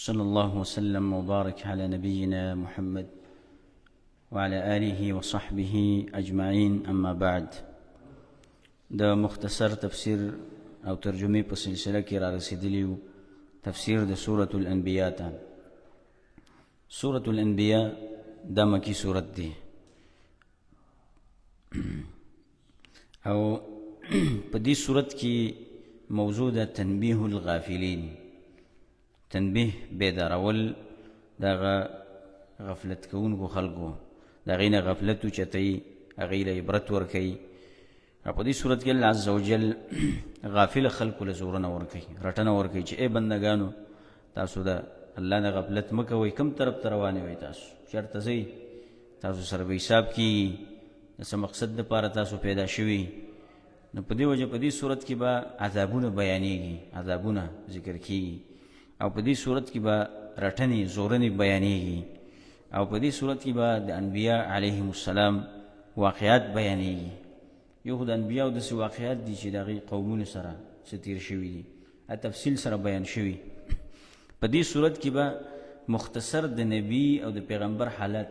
صلى الله وسلم وبارك على نبينا محمد وعلى آله وصحبه أجمعين أما بعد. د مختصر تفسیر او ترجمې په سلسله کې را رسېدلی یو تفسیر د سورة الانبیاء ته. سورة الانبیاء دا مکی سورت دی او په دې صورت کې موضوع ده تنبیه الغافلین، تنبیه بیدارول دغه غفلت کوونکو خلکو، د هغې نه غفلت اوچتوي، هغوی له عبرت ورکوي. او په دې صورت کې الله عز وجل غافل خلکو له زورونه ورکوي، رټنه ورکوي چې ای بندګانو تاسو د الله نه غفلت مه کوئ، کوم طرف ته روانې وئ، تاسو چېرته ځئ، تاسو سره به حساب کېږي، د څه مقصد دپاره تاسو پیدا شوي. نو په دې وجه په دې صورت کې به عذابونه بیانېږي، عذابونه ذکر کېږي، او په دې صورت کې به رټنې زورنې بیانېږي، او په دې صورت کې به د انبیا علیهم السلام واقعات بیانېږي. یو خو د انبیاو داسې واقعات دي چې د هغې قومونو سره څه تېر شوي دي، تفصیل سره بیان شوي. په دې صورت کې به مختصر د نبی او د پیغمبر حالت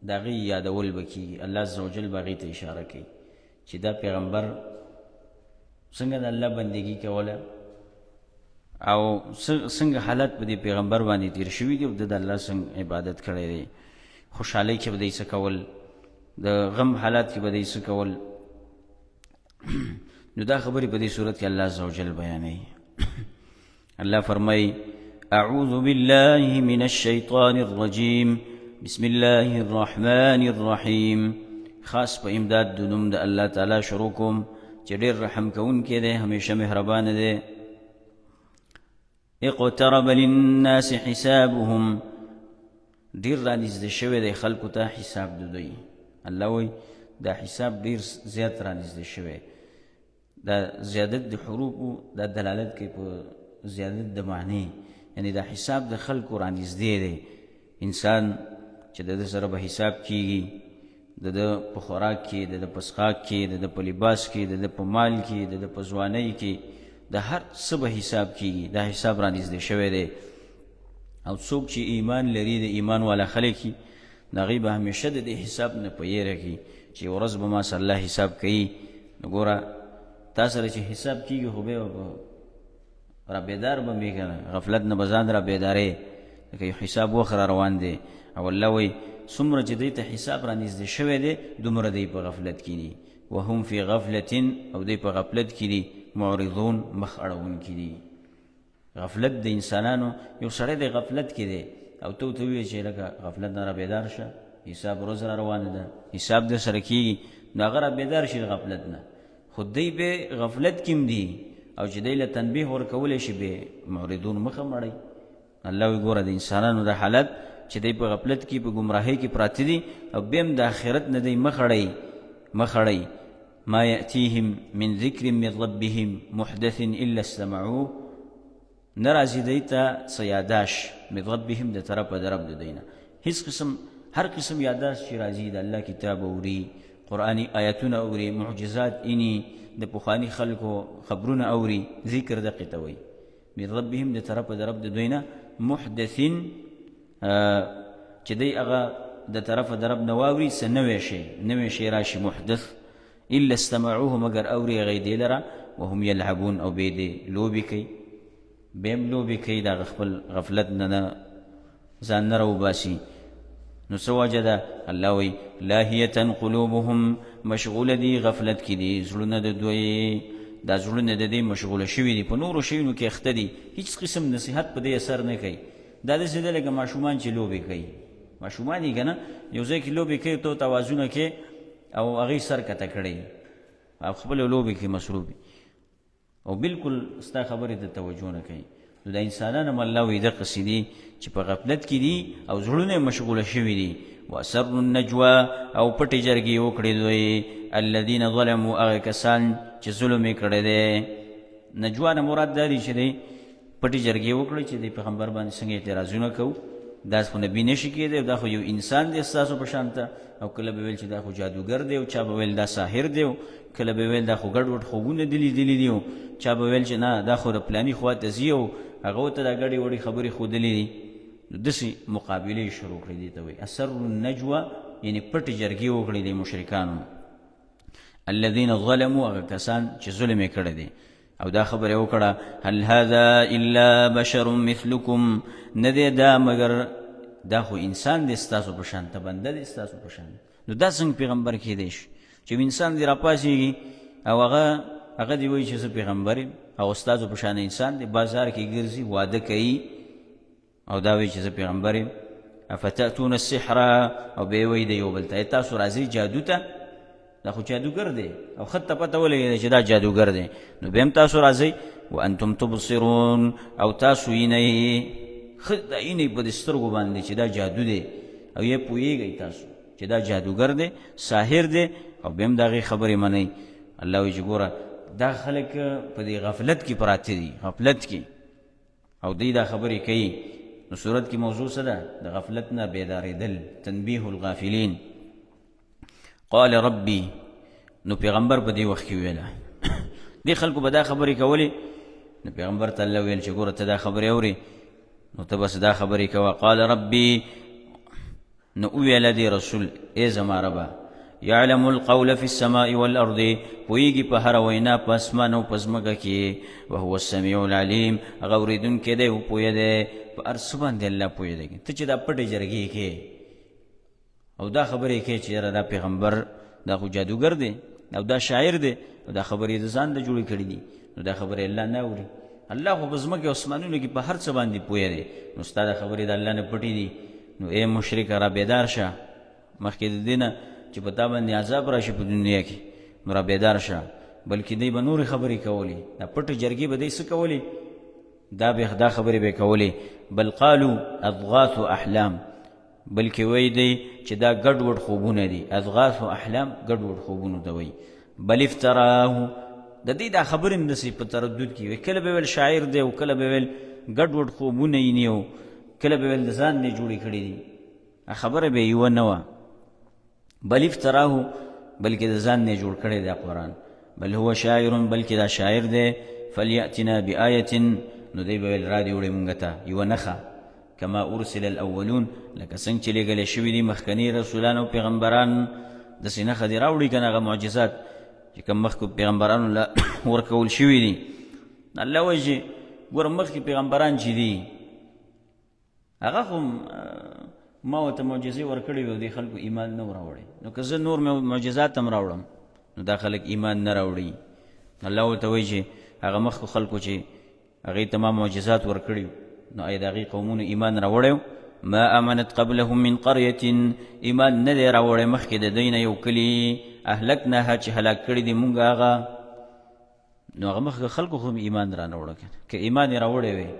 د هغې یادول به کېږي. الله عز وجل به هغې ته اشاره کوي چې دا پیغمبر څنګه د الله بندګي کوله او څنګه حالت په دې پیغمبر باندې تیر شوي دي او د الله څنګه عبادت کړی دی، خوشحالۍ کې به دی څه کول، د غم حالات کې به دی څه کول. نو دا خبرې په دې صورت کې الله عز وجل بیانوي. الله فرمایي: أعوذ بالله من الشيطان الرجيم، بسم الله الرحمن الرحيم. خاص په امداد د نوم د الله تعالی شروع کوم چې ډېر رحم کوونکی دی، همیشه مهربان دی. اقترب للناس حسابهم، ډېر رانږدې شوی دی خلکو ته حساب د دوی. الله وایي دا حساب ډېر زیات رانږدې شوی. دا زیادت د حروفو دا دلالت کوي په زیادت د معنی، یعنی دا حساب د خلکو رانږدې دی. انسان چې د ده سره به حساب کیږي، د ده په خوراک کې، د ده په څښاک کې، د ده په لباس کې، د ده په مال کې، د ده په ځوانۍ کې، د هر څه به حساب کیږي. دا حساب رانږدې شوی دی. او څوک چې ایمان لري، د ایمان والا خلک دي، د هغوی به همیشه د دې حساب نه په یېره کړي چې ورځ به ما سره الله حساب کوي. نو ګوره تا سره چې حساب کیږي خو بیا به را بیدار به مې که نه، غفلت نه به ځان را بیدارې، لکه یو حساب وخت را روان دی. او الله وایي څومره چې دوی ته حساب را نږدې شوی دی دومره دوی په غفلت کې دي. وهم فی غفلة، او دوی په غفلت کې دي، معرضون، مخ اړوونکي دي. غفلت د انسانانو، یو سړی دی غفلت کې دی او ته ورته ووایې چې لکه غفلت نه را بیدار شه، حساب ورځ را روانه ده، حساب در سره کېږي، نو هغه را بیدار شي د غفلت نه. خو دوی به غفلت کې هم دي او چې دوی له تنبیه ورکولی شي به معرضون مخه مړوي. الله وایي ګوره د انسانانو د حالت چې دوی په غفلت کې په ګمراهۍ کې پراته دي او بیا هم د آخرت نه دوی مخ اړوي، مخ اړوي. ما يأتيهم من ذکر من ربهم محدث إلا استمعوه، نه راځي دوی ته څه یاداش من ربهم د طرفه د رب د دوی نه، هیڅ قسم هر قسم یاداش چې راځي، د الله کتاب اوري، قرآني آیتونه اوري، معجزات ایني، د پخواني خلکو خبرونه اوري، ذکر دقې ته وایي. من ربهم د طرفه د رب د دوی نه محدث، چې دی هغه د طرفه د رب نه واوري څه نوی شی، نوی شی راشي محدث، الا استمعوه مګر اوري هغه یې دی لره، وهم یلعبون او بیا دې لوبې کوي، بیا هم لوبې کوي، د هغه خپل غفلت نه نه ځان نه راوباسي. نو څه وجه ده؟ الله وایي لاهیة قلوبهم، مشغوله دي، غفلت کې دي زړونه د دوی، دا زړونه د دې مشغوله شوي دي، په نورو شیونو کې اخته دي، هیڅ قسم نصیحت په دې اثر نه کوي. دا داسې ده لکه ماشومان چې لوبې کوي، ماشومان یې که نه یو ځای کې لوبې کوي، ته توازونه کوي او هغوی سر کته کړی او خپلو لوبې کې مصروف وي او بالکل ستا خبرې ته توجه نه کوي. نو دا انسانان هم الله وایي دقسې دي چې په غفلت کې دي او زړونه یې مشغوله شوي دي. واسروا النجوا، او پټې جرګې وکړې دوی، الذین ظلموا، هغه کسان چې ظلم یې کړی دی. نجوا نه مراد دا دي چې دی پټې جرګې وکړې چې د پیغمبر باندې څنګه اعتراضونه کوو، دا خو نبی نشي کېدی، دا خو یو انسان دی ستاسو په شان ته. او کله به ویل چې دا خو جادوګر دی، او چا به ویل دا ساحر دی، او کله به ویل دا خو ګډوډ خوبونه دي لیدلي دي، او چا به ویل چې نه دا خو د پلاني خوا ته ځي او هغه ته دا ګډې وډې خبرې ښودلې دي. نو داسې مقابلې شروع کړې، دې ته وایي اسر النجوه، یعنې پټې جرګې وکړې دې مشرکانو. الذين ظلموا، هغه کسان چې ظلم یې کړی دی، او دا خبره وکړه هل هذا الا بشر مثلکم، نه دی دا مګر دا خو انسان دی ستاسو په شان، ته بنده دی ستاسو په شان. نو دا څنګه پیغمبر کېدی شي چې انسان دې راپاڅېږي او هغه دې وایي چې زه پیغمبر یم، او ستاسو په شان انسان دی، بازار کې ګرځي، واده کوي، او دا وایي چې زه پیغمبر یم. افتأتون السحر، او بیا وایي د یو بل ته تاسو راځئ جادو ته، دا خو جادوګر دی، او ښه ته پته ولګېده چې دا جادوګر دی، نو بیا هم تاسو راځئ. وانتم تبصرون، او تاسو وینئ، ښه دا وینئ په دې سترګو باندې چې دا جادو دی، او یې پوهېږئ تاسو چې دا جادوګر دی، ساحر دی، او بیا هم د هغې خبرې منئ. الله وایي چې ګوره دا خلک په دې غفلت کې پراته دي، غفلت کې، او دوی دا خبرې کوي. نو صورت کې موضوع څه ده؟ د غفلت نه بیدارېدل، تنبیه الغافلین. قال ربي، نو پیغمبر په دې وخت کې ویله، دې خلکو به دا خبرې کولې، نو پیغمبر ته الله ویل چې ګوره ته دا خبرې اورې، نو ته بس دا خبرې کوه. قال ربي، نو وویله دې رسول، ای زما ربه، یعلم القول فی السماء والارض، پوهېږي په هره وینا په اسمان او په ځمکه کې، وهو السمیع العلیم، هغه اورېدونکی دی او پوه دی په هر څه باندې، الله پوه دی. ته چې دا پټې جرګې کې او دا خبرې کې چې یاره دا پیغمبر دا خو جادوګر دی او دا شاعر دی او دا خبرې د ځان د جوړې کړې دي، نو دا خبرې الله نه اوري. الله خو په ځمکې او اسمانونو کې په هر څه باندې پوه دی، نو ستا دا خبرې د الله نه پټې دي. نو ای مشرکه را بیدار شه، مخکې د دې نه چې په تا باندې عذاب راشي په دنیا کې، نو را بیدار شه. بلکې دی به نورې خبرې کولې، دا پټې جرګې به دی څه کولې، دا به دا خبرې به کولې. بل قالو اضغاث احلام، بلکې وایي دی چې دا ګډوډ خوبونه دي. اضغاث احلام ګډوډ خوبونو ته وایي. بل افتراه، د دې دا خبرې هم داسې په تردد کې وي، کله به ویل شاعر دی، او کله به ویل ګډوډ خوبونه یې نیو، کله به ویل د ځان نه جوړې کړې دي، خبره به یوه نه وه. بل افتراه، بلکې د ځان نه جوړ کړی دی قرآن. بل هو شاعر، بلکې دا شاعر دی. فلیأتنا بآیة، نو دی به ویل را دې وړي مونږ ته یوه نښه، کما ارسل الاولون، لکه څنګه چې لېږلی شوي دي مخکني رسولان او پیغمبران، داسې نښه دې راوړي که نه، هغه معجزات چې کوم مخکو پیغمبرانو له ورکول شوي دي. الله وایي چې ګوره مخکې پیغمبران چې دي هغه خو ما ورته معجزې ورکړې وې او دې خلکو ایمان نه و راوړی، نو که زه نور معجزات هم راوړم نو دا خلک ایمان نه راوړي. الله ورته وایي چې هغه مخکو خلکو چې هغې ته ما معجزات ورکړي نو آیا د هغې قومونو ایمان راوړی؟ ما امنت قبلهم من قریة، ایمان نه دی راوړی مخکې د دوی نه یو کلي، اهلکناها، چې هلاک کړي دي مونږ هغه. نو هغه مخکې خلکو خو هم ایمان رانه وړی، که ایمان یې راوړی وی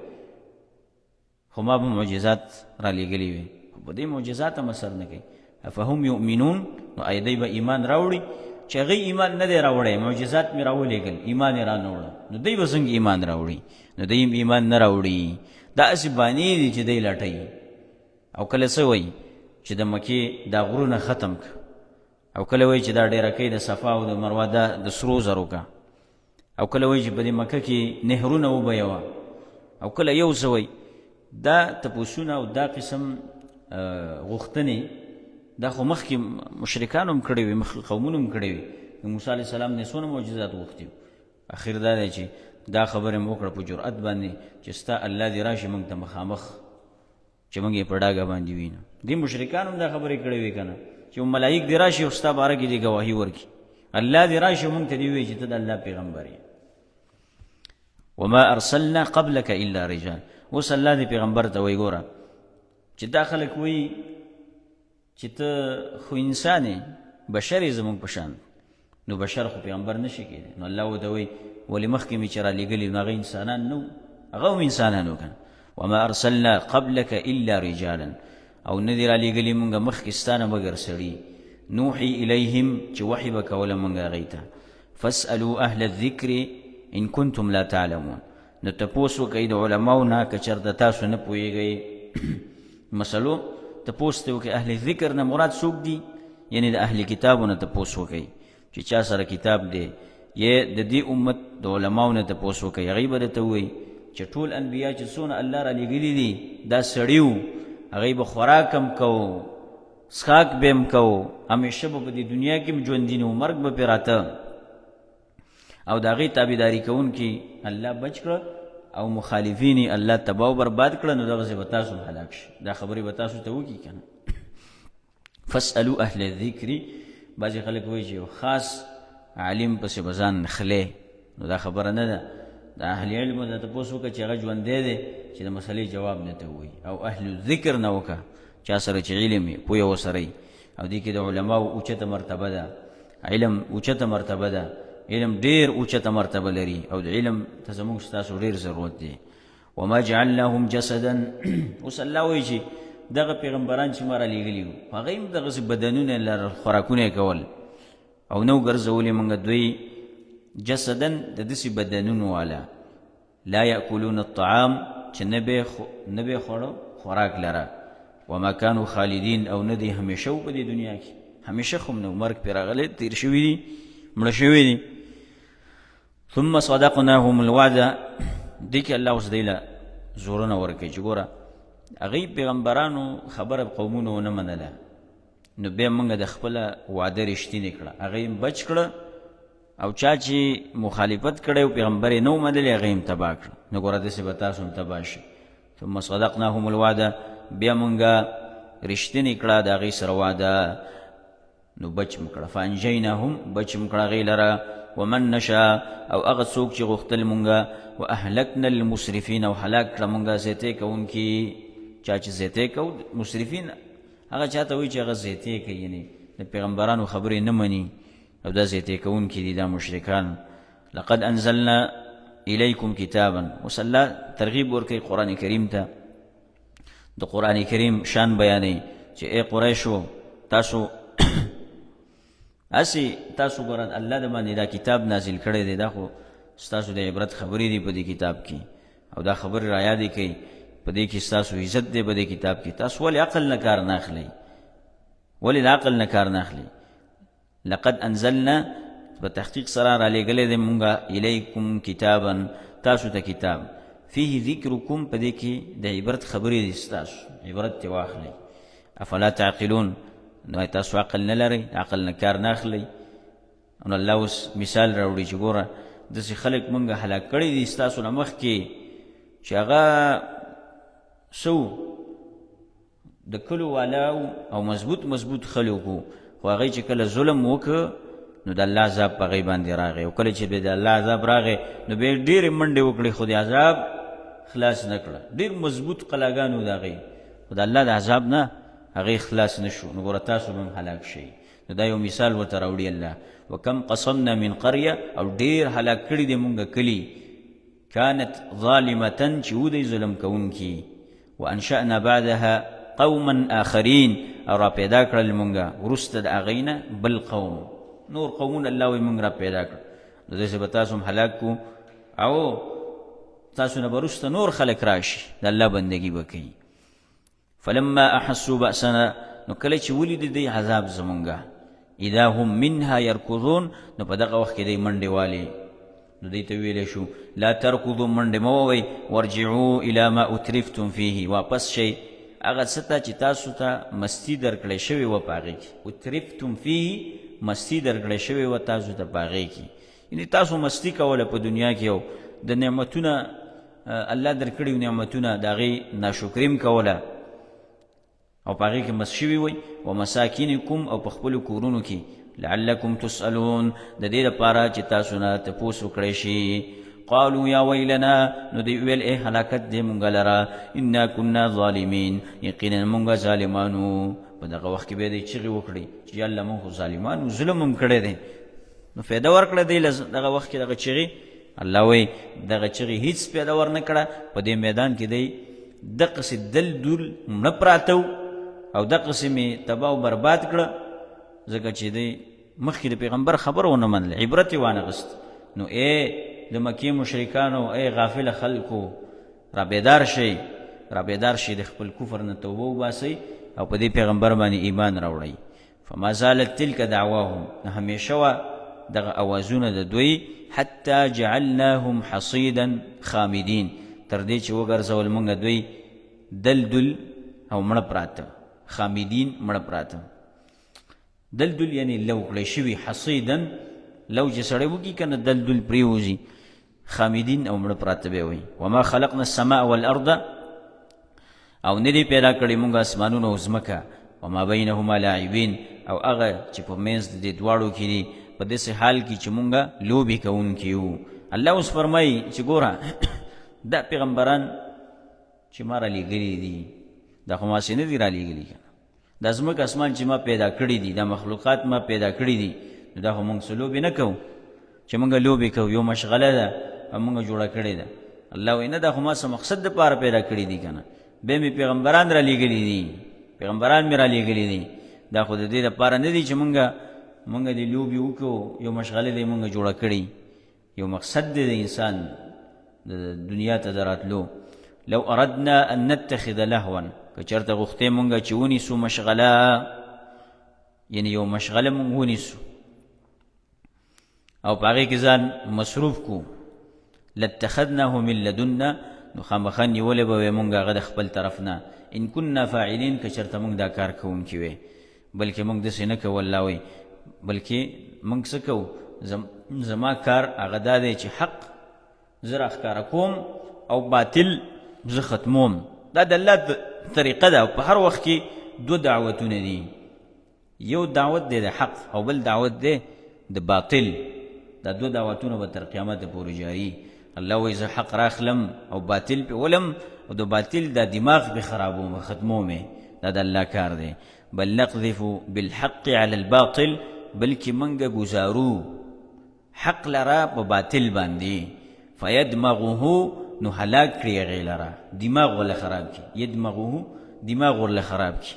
خو ما به معجزات را لېږلي وي، خو په دې معجزات هم اثر نه کوي. افهم یؤمنون، نو آیا دوی به ایمان راوړي؟ چې هغوی ایمان نه دی راوړی، معجزات مې راولېږل، ایمان یې رانه وړه، نو دوی به څنګه ایمان راوړي؟ نو دوی هم ایمان نه راوړي. دا هسې بانې دي چې دوی لټوي. او کله څه وایي چې د مکې دا غرونه ختم که، او کله وایي چې دا ډېرکۍ د صفا او د مروه دا د سرو زرو که، او کله وایي چې په دې مکه کې نهرونه وبهیوه، او کله یو څه وایي. دا تپوسونه او دا قسم غوښتنې دا خو مخکې مشرکانو هم کړې وې، مخکې قومونو هم کړې وې. د موسی علیه السلام نه څونه معجزات غوښتي وو. اخر دا دی چې دا خبرې مې وکړه په جرأت باندې چې ستا الله دې راشي موږ ته مخامخ، چې موږ یې په ډاګه باندې وینو. دې مشرکانو هم دا خبرې کړې وې که نه، چې ملایک دې راشي او ستا باره کې دې ګواهي ورکړي، الله دې راشي موږ ته دې ووایي چې ته د الله پیغمبر یې. وما ارسلنا قبلك الا رجال. اوس الله دې پیغمبر ته وایي ګوره چې دا خلک وایي چې ته خو انسان یې، بشر یې زموږ په شان، نو بشر خو پیغمبر نشي کېدی. نو الله ورته وایي ولې مخکې مې چې رالیږلي نو هغه انسانان نه وو؟ هغه هم انسانان وو که نه. وما ارسلنا قبلک الا رجالا، او نه دي رالیږلي مونږ مخکې ستا نه مګر سړي، نوحي الیهم، چې وحي به کوله مونږ هغوی ته. فاسألوا اهل الذکر ان کنتم لا تعلمون، نو تپوس وکړئ د علماو نه که چېرته تاسو نه پوهېږئ مسلو، تپوس ته وکړئ. اهل ذکر نه مراد څوک دي؟ یعنی د اهل کتابو نه تپوس وکړئ چې چا سره کتاب دی، یې د دې امت د علماو نه تپوس وکړئ، هغوی به درته ووایي چې چې ټول انبیا چې څونه الله را لېږلي دي دا سړي وو، هغوی به خوراک هم کوو، څښاک به هم کوو، همیشه به په دې دنیا کې هم ژوندي نه وو، مرګ به پرې راته، او د هغې تابعداري کوونکي الله بچ کړه او مخالفین یې الله تباه او برباد کړه. نو دغسې به تاسو هم هلاک شئ. دا خبرې به تاسو ته وکړي که نه. فاسألوا اهل الذکر، بعضې خلک وایي چې یو خاص عالم پسې به ځان نښلې، نو دا خبره نه ده. د اهل علم نه تپوس وکړه چې هغه ژوندی دی چې د مسلې جواب نه ته ووایي، او اهل الذکر نه وکړه چا سره چې علم وي، پوهه ورسره وي. او دې کې د علماو اوچته مرتبه ده، علم اوچته مرتبه ده، علم ډېر اوچته مرتبه لري، او د علم ته زموږ ستاسو ډېر ضرورت دی. وما جعلناهم جسدا، اوس الله وایي چې دغه پیغمبران چې ما رالیږلي وو هغوی هم دغسې بدنونه لرل، خوراکونه یې کول، او نه ګرځولي موږ دوی جسدا د داسې بدنونو والا، لا یاکلون الطعام چې نه به خوړو خوراک لره، وما کانو خالدین او نه دی همیشه په دې دنیا کې، همیشه خو نه، مرګ پرې راغلی، تېر شوي دي، مړه شوي دي. ثم صدقناهم الوعد، دې کې الله اوس دی له زورونه ورکوي چې ګوره هغوی پیغمبرانو خبره قومونو ونه منله، نو بیا موږ د خپله وعده رښتینې کړه، هغه یې بچ کړه، او چا چې مخالفت کړی او پیغمبر یې نه و منلی هغه یې هم تباه کړه. نو ګوره داسې به تاسو هم تباه شئ. ثم صدقناهم الوعده، بیا موږ رښتینې کړه د هغوی سره وعده، نو بچ مو کړه. فانجیناهم، بچ مو کړه هغوی لره، ومن نشا او هغه څوک چې غوښتل مونږه، واهلکنا المسرفین او هلاک کړه مونږه زیتی کوونکي. چا چې زیتی کو، مسرفین هغه چاته وایي چې هغه زیتی کوي، یعنې د پیغمبرانو خبرې نه مني، او دا زیتی کوونکي دي دا مشرکان. لقد انزلنا الیکم کتابا، اوس الله ترغیب ورکوي قرآن کریم ته، د قرآن کریم شان بیانوي چې ای قریشو تاسو هسې تاسو ګوره الله د باندې دا کتاب نازل کړی دی، دا خو ستاسو د عبرت خبرې دي په دې کتاب کې، او دا خبرې را یادې کړئ، په دې کې ستاسو عزت دی په دې کتاب کې، تاسو ولې عقل نه کار نه اخلئ؟ ولې د عقل نه کار نه اخلئ؟ لقد انزلنا، په تحقیق سره را لېږلی دی مونږه الیکم کتابا تاسو ته کتاب، فيه ذکرکم په دې کې د عبرت خبرې دي، ستاسو عبرت ترې واخلئ. افلا تعقلون، نو تاسو عقل نه لرئ، عقل نه کار نه اخلئ. نو الله اوس مثال راوړي چې ګوره داسې خلک مونږ هلاک کړي دي ستاسو نه مخکې چې هغه څه د کلو والاو او مضبوط مضبوط خلکو، خو هغوی چې کله ظلم وکړ نو د الله عذاب په هغوی باندې راغی، او کله چې به د الله عذاب راغی نو بیا یې ډېرې منډې وکړې خو د عذاب خلاص نه کړه. ډېر مضبوط قلاګان وو د هغوی، خو د الله د عذاب نه هغوی خلاص نه شو. نو ګوره تاسو به هم هلاک شئ. نو دا یو مثال ورته راوړي الله. وکم قصمنا من قریه، او ډېر هلاک کړي دي مونږ کلي، كانت ظالمة چې وو دی ظلم کوونکي، وانشأنا بعدها قوما آخرین او را پیدا کړل مونږه وروسته د هغوی نه بل قوم، نور قومونه الله وایي مونږ را پیدا کړل. نو داسې به تاسو هم هلاک کړو او تاسو نه به وروسته نور خلک راشي د الله بندګي به کوي. فلما احسوا بأسنا، نو کله چې ولید دی عذاب زمونږه، اذا هم منها يركضون، نو په دغه وخت کې دی منډې والي. نو دوی ته ویلی شو لا ترکضو، منډې مه ووئ، وارجعو الی ما اترفتم فیه، واپس شئ هغه څه ته چې تاسو ته مستی درکړی شوې وه په هغې کې. اترفتم فیه، مستی درکړی شوې وه تاسو ته په هغې کې، یعنې تاسو مستی کوله په دنیا کې او د نعمتونه الله درکړي نعمتونه د هغې ناشکري هم کوله او په هغې کې مست شوي وئ. ومساکنکم، او په خپلو کورونو کې، لعلکم تسألون، د دې لپاره چې تاسو نه تپوس وکړی شي. قالو یا ویلنا، نو دوی وویل ای هلاکت دی مونږ لره، انا کنا ظالمین، یقینا مونږ ظالمانو. په دغه وخت کې بیا دوی چیغې وکړې چې یا الله مونږ خو ظالمانو، ظلم هم کړی دی. نو فایده ورکړه دی دغه وخت کې دغه چیغې. الله وایي دغه چغې هیڅ پیدا ورنه کړه. په دې میدان کې دی دقسې دل دول مړه پراته وو او دقسې مې تباه او برباد کړه، ځکه چې دی مخکې د پیغمبر خبره ونه منله، عبرت یې وانه غست. نو ای د مکې مشرکانو، ای غافله خلکو، را بیدار شئ، را بیدار شئ، د خپل کفر نه توبه وباسئ او په دې پیغمبر باندې ایمان راوړئ. فما زالت تلک دعواهم، نو همیشه وه دغه اوازونه د دوی، حتی جعلناهم حصیدا خامدین، تر دې چې وګرځول مونږ دوی دلدل او مړه پراته، خامدین مړه پراته. دلدل یعنی لو کړی شوي، حصیدا لو چې سړی وکړي که نه دلدل پرېوځي، خامدین او مړه پراته به وي. وما خلقنا السماء والارض، او نه دي پیدا کړي مونږ اسمانونه او ځمکه، وما بینهما لاعبین، او هغه چې په منځ د دې دواړو کې دي، په داسې حال کې چې مونږ لوبې کوونکي یو. الله اوس فرمایي چې ګوره دا پیغمبران چې ما رالیږلي دي، دا خو ما هسې نه دي رالیږلي که نه، دا ځمکه اسمان چې ما پیدا کړي دي، دا مخلوقات ما پیدا کړي دي، نو دا خو مونږ څه لوبې نه کوو چې مونږ لوبې کوو، یو مشغله ده او مونږ جوړه کړې ده. الله وایي نه، دا خو ما څه مقصد دپاره پیدا کړي دي که نه، بیا مې پیغمبران را لیږلي دي، پیغمبران مې را لیږلي دي، دا خو د دې دپاره نه دي چې مونږ دې لوبې وکړو، یو مشغله دې مونږ جوړه کړې، یو مقصد دی د انسان د دنیا ته د راتلو. لو اردنا ان نتخذ لهوا، که چېرته غوښتې مونږ چې ونیسو مشغله، یعنی یو مشغله مونږ ونیسو او په هغې کې ځان مصروف کو، لاتخذناه من لدنا، نو خامخا نیولی به وی مونږ هغه د خپل طرف نه، ان كنا فاعلین، که چېرته مونږ دا کار کوونکي وی، بلکې مونږ داسې نه کوو. الله وایي بلکې مونږ څه کوو، زما کار هغه دا دی چې حق زه راښکاره کوم او باطل زه ختموم. دا د الله طریقه ده. په هر وخت کې دوه دعوتونه دي، یو دعوت دی د حق او بل دعوت دی د باطل. دا دوه دعوتونه به تر قیامته پورې جاري. الله وایي زه حق راخلم او باطل پې ولم او د باطل دا دماغ پې خرابوم ختموم یې. دا د الله کار دی. بل نقذف بالحق علی الباطل، بلکې موږ ګزارو حق لره په باطل باندې، فیدمغه، نو هلاک کړي هغې لره، دماغ ورله خراب کړي، یدمغه دماغ ورله خراب کړي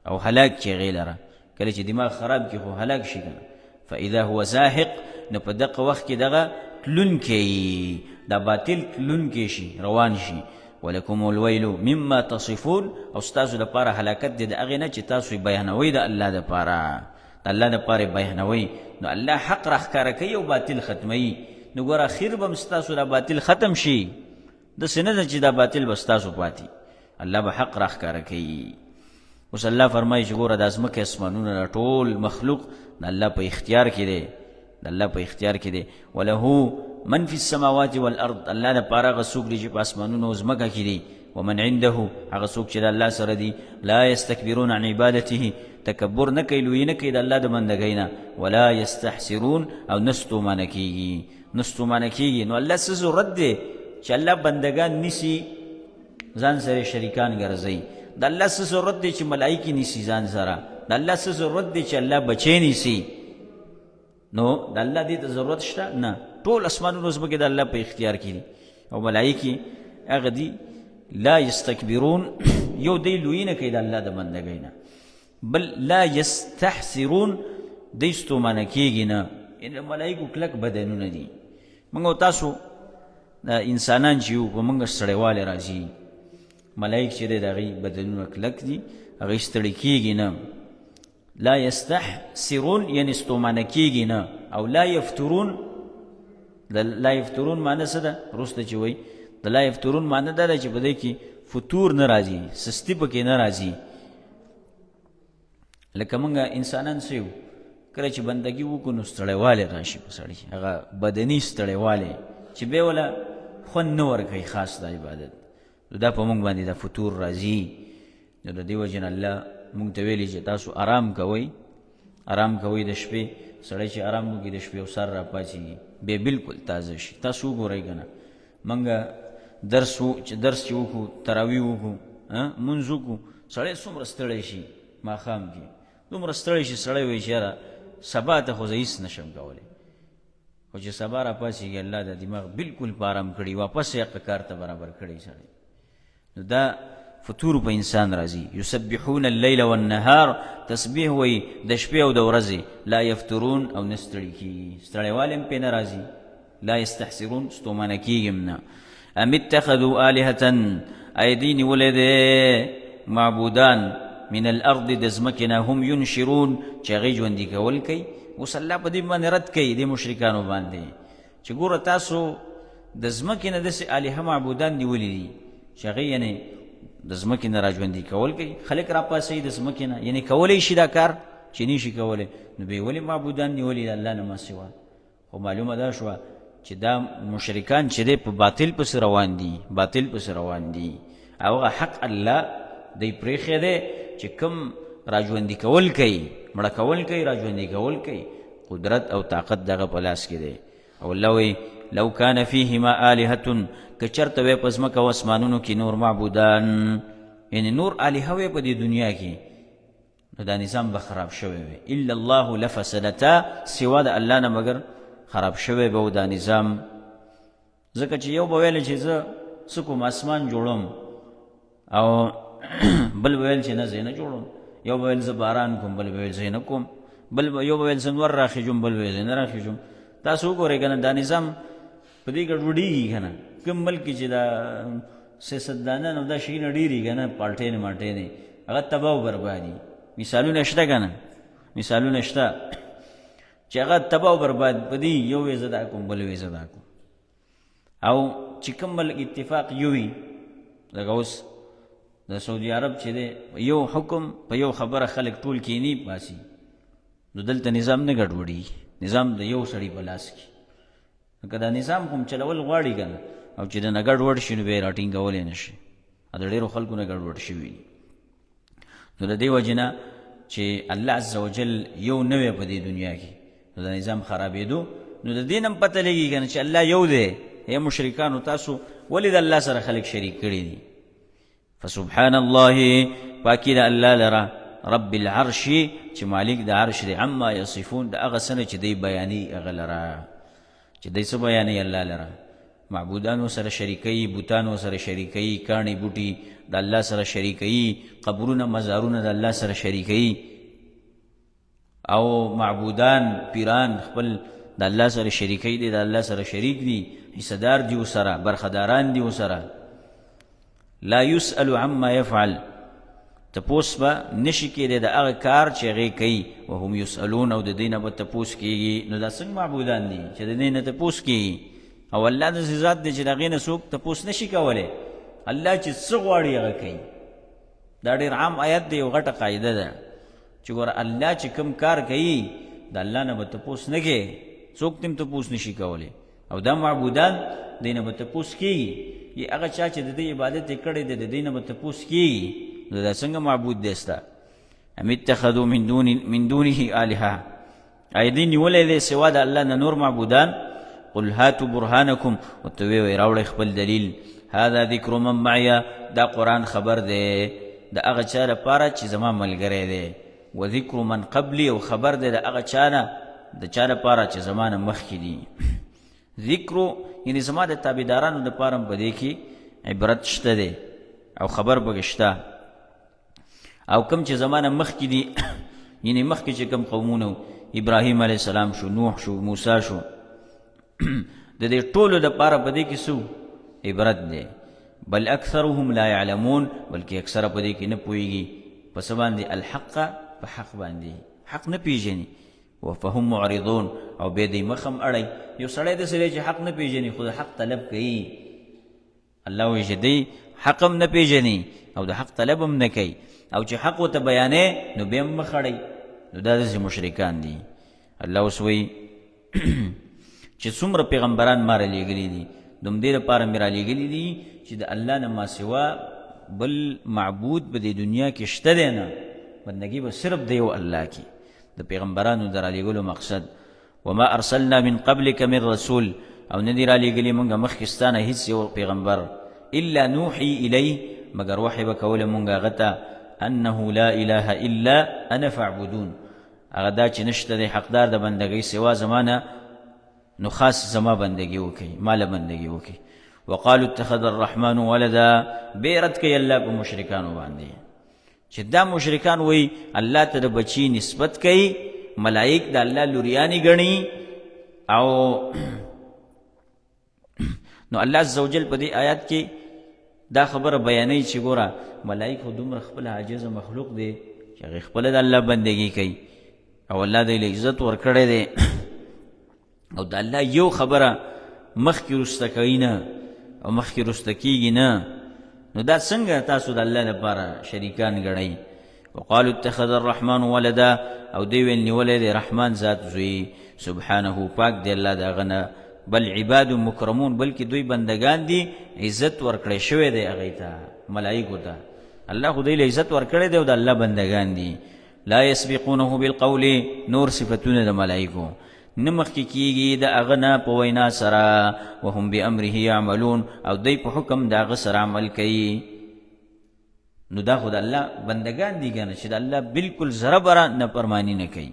او هلاک کړي هغې لره. کله چې دماغ خراب کړي خو هلاک شي که نه. فاذا هو زاهق، نو په دغه وخت کې دغه تلونکی دا باطل تلونکی شي، روان شي. ولکم الویل مما تصفون، او ستاسو دپاره هلاکت دی د هغې نه چې تاسو یې بیانوئ د الله دپاره، د الله دپاره یې بیانوئ. نو الله حق راښکاره کوي او باطل ختموي. نو ګوره اخر به هم ستاسو دا باطل ختم شي، داسې نه ده چې دا باطل به ستاسو پاتې، الله به حق راښکاره کوي. اوس الله فرمایي چې ګوره دا ځمکه اسمانونه دا ټول مخلوق د الله په اختیار کې دی، د الله په اختیار کې دی. وله من فی السماوات والارض، الله د پاره هغه څوک دی چې په اسمانونو او ځمکه کې دی. ومن عنده، هغه څوک چې د الله سره دی. لا یستکبرون عن عبادته، تکبر نه کوي، لوی نه کوي د الله د بندګۍ نه. ولا یستحسرون، او نه ستومانه کېږي، نه ستومانه کېږي. نو الله څه ضرورت دی چې الله بندګان نیسي ځان سره شریکان ګرځي؟ د الله څه ضرورت دی چې ملایکې نیسي ځان سره؟ د الله څه ضرورت دی چې الله بچی نیسي؟ نو د الله دې ته ضرورت شته نه. ټول اسمانونه ځمکې د الله په اختیار کې دي او ملایکې هغه دي. لا یستکبرون، یو دی لوی نه کوي د الله د بندګۍ نه، بل لا یستحسرون، دی ستومانه کېږي نه. یعنې ملایکو کلک بدنونه دي. موږ او تاسو دا انسانان چې یو په موږ ستړیوالی راځي، ملایک چې دی د هغوی بدنونه کلک دي، هغوی ستړي کېږي نه. لا یستحسرون یعنی ستومانه کېږي نه. او لا یفترون، د لا یفترون معنی څه ده؟ وروسته چې وایي د لا یفترون معنی دا ده چې په دې کې فتور نه راځي، سستی پکې نه راځي. لکه موږ انسانان څه یو، کله چې بندګي وکړو نو ستړیوالی راشي په سړي، هغه بدني ستړیوالی چې بیا وله خوند نه ورکوي خاص د عبادت. نو دا په موږ باندې دا فتور راځي. نو د دې وجې نه الله موږ ته ویلي چې تاسو آرام کوئ، آرام کوئ د شپې. سړی چې آرام وکړي د شپې او سر راپاڅېږي بیا بالکل تازه شي. تاسو وګورئ که نه، موږ درس چې درس چې وکړو، تراویح وکړو، مونځ وکړو، سړی څومره ستړی شي ماښام کې، دومره ستړی شي سړی وایي چې یاره سبا ته خو زه هېڅ نه شم کولی. خو چې سبا راپاڅېږي الله د دماغ بالکل په آرام کړي، واپس یې هغه کار ته برابر کړي سړی. نو دا فتور په انسان راځي. یسبحون اللیل والنهار، تسبیح وایي د شپې او د ورځې، لا یفترون او نه ستړي کېږي، ستړیوالی هم پرې نه راځي. لا یستحسرون، ستومانه کېږي هم نه. ام اتخذوا آلهة، ای دوی نیولی دی معبودان من الارض د ځمکې نه، هم ینشرون چې هغوی ژوندي کول کوي. اوس الله په دې باندې رد کوي دې مشرکانو باندې چې ګوره تاسو د ځمکې نه داسې الهه معبودان نیولي دي چې هغه یعنې د ځمکې نه راژوندي کول کوي، خلک راپاڅوي د ځمکې نه، یعنې کولی شي دا کار چې نه شي کولی، نو بیا یې ولې معبودان نیولي د الله نه ما سوا؟ خو معلومه دا شوه چې دا مشرکان چې دی په باطل پسې روان دي، باطل پسې روان دي، او هغه حق الله دی پرېښی دی چې کوم راژوندي کول کوي، مړه کول کوي، راژوندي کول کوي، قدرت او طاقت دغه په لاس کې دی. او الله وایي لو کان فیهما آلهة، که چېرته وی په ځمکه او اسمانونو کې نور معبودان، یعنې نور آلهه وی په دې دنیا کې، نو دا نظام به خراب شوی وي. الا الله لفسدتا، سوا د الله نه مګر خراب شوی به دا نظام. ځکه چې یو به ویل چې زه څه کوم اسمان جوړوم، او بل به ویل چې نه زه نه جوړوم، یو به ویل زه باران کوم، بل به ویل زه نه کوم، بل یو به ویل زه نور راخیژوم، بل به ویل زه نه راخیژوم. تاسو وګورئ که نه دا نظام په دې ګډوډېږي که نه. کوم ملک کې چې دا سیاستدانان او دا شیونه ډېري که نه، پالټېنې مالټېنې، هغه تباه او بربادي. مثالونه شته که نه، مثالونه شته چې هغه تباه او برباد په دې یو وی زه دا کوم، بل وی زه دا کوم. او چې کوم ملک اتفاق یو وي، لکه اوس د سعودي عرب چې دی یو حکم په یو خبره خلک ټول کینی پاسي، نو دلته نظام نه ګډوډي، نظام د یو سړي په لاس کې. که دا نظام کوم چلول غواړي که نه، او چې د نه ګډوډ شي نو بیا یې راټینګولی نه شي، د ډېرو خلکو نه ګډوډ شوي دي. نو د دې وجې نه چې الله عز وجل یو نه وی په دې دنیا کې، نو د نظام خرابېدو. نو د دې نه هم پته لګي که نه چې الله یو دی. ای مشرکانو، تاسو ولې د الله سره خلک شریک کړي دي؟ فسبحان الله، پاکي د الله لره، رب العرش، چې مالک د عرش دی، عما یصفون، د هغه څه نه چې دی بیانوي هغه لره، چې دی څه بیانوي الله لره. معبودانو سره شریکوي، بوتانو سره شریکوي، کاڼي بوټي د الله سره شریکوي، قبرونه مزارونه د الله سره شریکوي، او معبودان پیران خپل د الله سره شریکوي، دی د الله سره شریک دي، حصه دار دي ورسره، برخداران دي ورسره. لا یسأل عما یفعل، تپوس به نشي کېدی د هغه کار چې هغې کوي، وهم یسألون، او د دې نه به تپوس کېږي. نو دا څنګه معبودان دي چې د دې نه تپوس کېږي؟ او الله داسې ذات دی چې د هغې نه څوک تپوس نشي کولی، الله چې څه غواړي هغه کوي. دا ډېر عام آیت دی، یو غټه قاعده ده چې ګوره الله چې کوم کار کوي د الله نه به تپوس نه کوي، څوک ترې هم تپوس نشي کولی. او دا معبودان دې نه به تپوس کېږي، یې هغه چا چې د دې عبادت یې کړی دی د دې نه به تپوس کېږي. نو دا څنګه معبود دی ستا؟ ام اتخذو من دونه آلهه، آیا دوی نیولی دی سوا د الله نه نور معبودان؟ قل هاتو برهانکم، ورته ویې وایي راوړئ خپل دلیل. هذا ذکر من معی، دا قرآن خبر دی د هغه چا لپاره چې زما ملګری دی، وذکر من قبلی، او خبر دی د هغه چا نه د چا لپاره چې زما نه مخکې دي. ذکر یعنی زما د تابعدارانو لپاره هم په دې کې عبرت شته دی او خبر پکې شته. او کوم چې زمانه مخکې دي، یعنی مخکې چې کوم قومونه، ابراهیم علیه السلام شو، نوح شو، موسی شو، د دې ټولو دپاره په دې کې څه عبرت دی. بل اکثرهم لا يعلمون، بلکې اکثره په دې کې نه پوهېږي. په څه باندې؟ الحق، په حق باندې، حق نه پېژني. وفهم معرضون، او بیا دوی مخ هم اړوي. یو سړی داسې دی چې حق نه پېژني خو د حق طلب کوي. الله وایي چې دی حق هم نه پېژني او د حق طلب هم نه کوي، او چې حق ورته بیانې نو بیا هم مخ اړوي. نو دا داسې مشرکان دي. الله اوس وایي چې څومره پیغمبران ما رالیږلي دي، د همدې لپاره مې رالیږلي دي چې د الله نه ما سوا بل معبود په دې دنیا کې شته دی نه، بندګي به صرف د یو الله کې. د پیغمبرانو د رالیږلو مقصد وما ارسلنا من قبلک من رسول، او نه دي رالیږلي مونږ مخکې ستا نه هیڅ یو پیغمبر، الا نوحي الیه، مګر وحی به کوله مونږ هغه ته، انه لا اله الا انا فاعبدون، هغه دا چې نشته دی حقدار د بندګۍ سوا زما نه، نو خاص زما بندګي وکړي، ما له بندګي وکړي. وقالو اتخذ الرحمن ولدا، بې رد کوي الله په مشرکانو باندې چې دا مشرکان وایي الله ته د بچي نسبت کوي، ملائک د الله لوریانې ګڼي. او نو الله عزوجل په دې آیات کې دا خبره بیانوي چې ګوره ملائک خو دومره خپل عاجز مخلوق دی چې هغې خپله د الله بندګي کوي او الله دی له عزت ورکړی دی، او د الله یو خبره مخکې وروسته کوي نه او مخکې وروسته کېږي نه، نو دا څنګه تاسو د الله لپاره شریکان ګڼئ؟ وقالو اتخذ الرحمن ولدا، او دی ویل نیولی دی رحمان ذات زوی. سبحانه، پاک دی الله د هغه نه. بل عباد مکرمون، بلکې دوی بندگان دي، عزت ورکړی شوی دی هغوی ته، ملایکو ته الله خو دوی له عزت ورکړی دی او د الله بندگان دي. لا یسبقونه بالقول، نور صفتونه د ملایکو، نه مخکې کیږي د هغه نه په وینا سره. وهم بامره یعملون، او دوی په حکم د هغه سره عمل کوي. نو دا خو د الله بندگان دي کنه چې د الله بالکل ذره بره نه پرمانی نه کوي.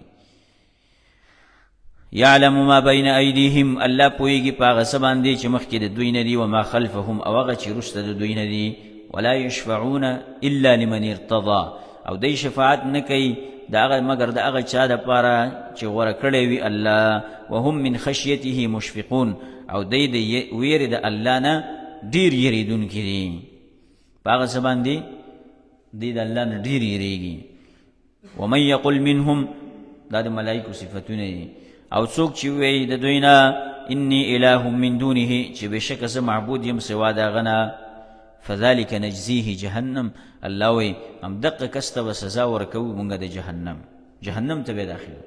یعلم ما بین ایدیهم، الله پوهېږي په هغه څه باندې چې مخکې د دوی نه دي، وما خلفهم، او هغه چې وروسته د دوی نه دي. ولا یشفعون الا لمن ارتضا، او دی شفاعت نه کوي د هغه مګر د هغه چا دپاره چې غوره کړی وي الله. وهم من خشیته مشفقون، او دی د ویرې د الله نه ډېر یریدونکي دي. په هغه څه باندې دی د الله نه ډېر یریږي. ومن یقل منهم، دا د ملائکو صفتونه دي، او څوک چې وایي د دوی نه انی اله من دونه، چې بېشکه زه معبود یم سوا د هغه نه، فذلک نجزیه جهنم، الله وایي همدقه کس ته به سزا ورکوو مونږ د جهنم، جهنم ته به داخلو.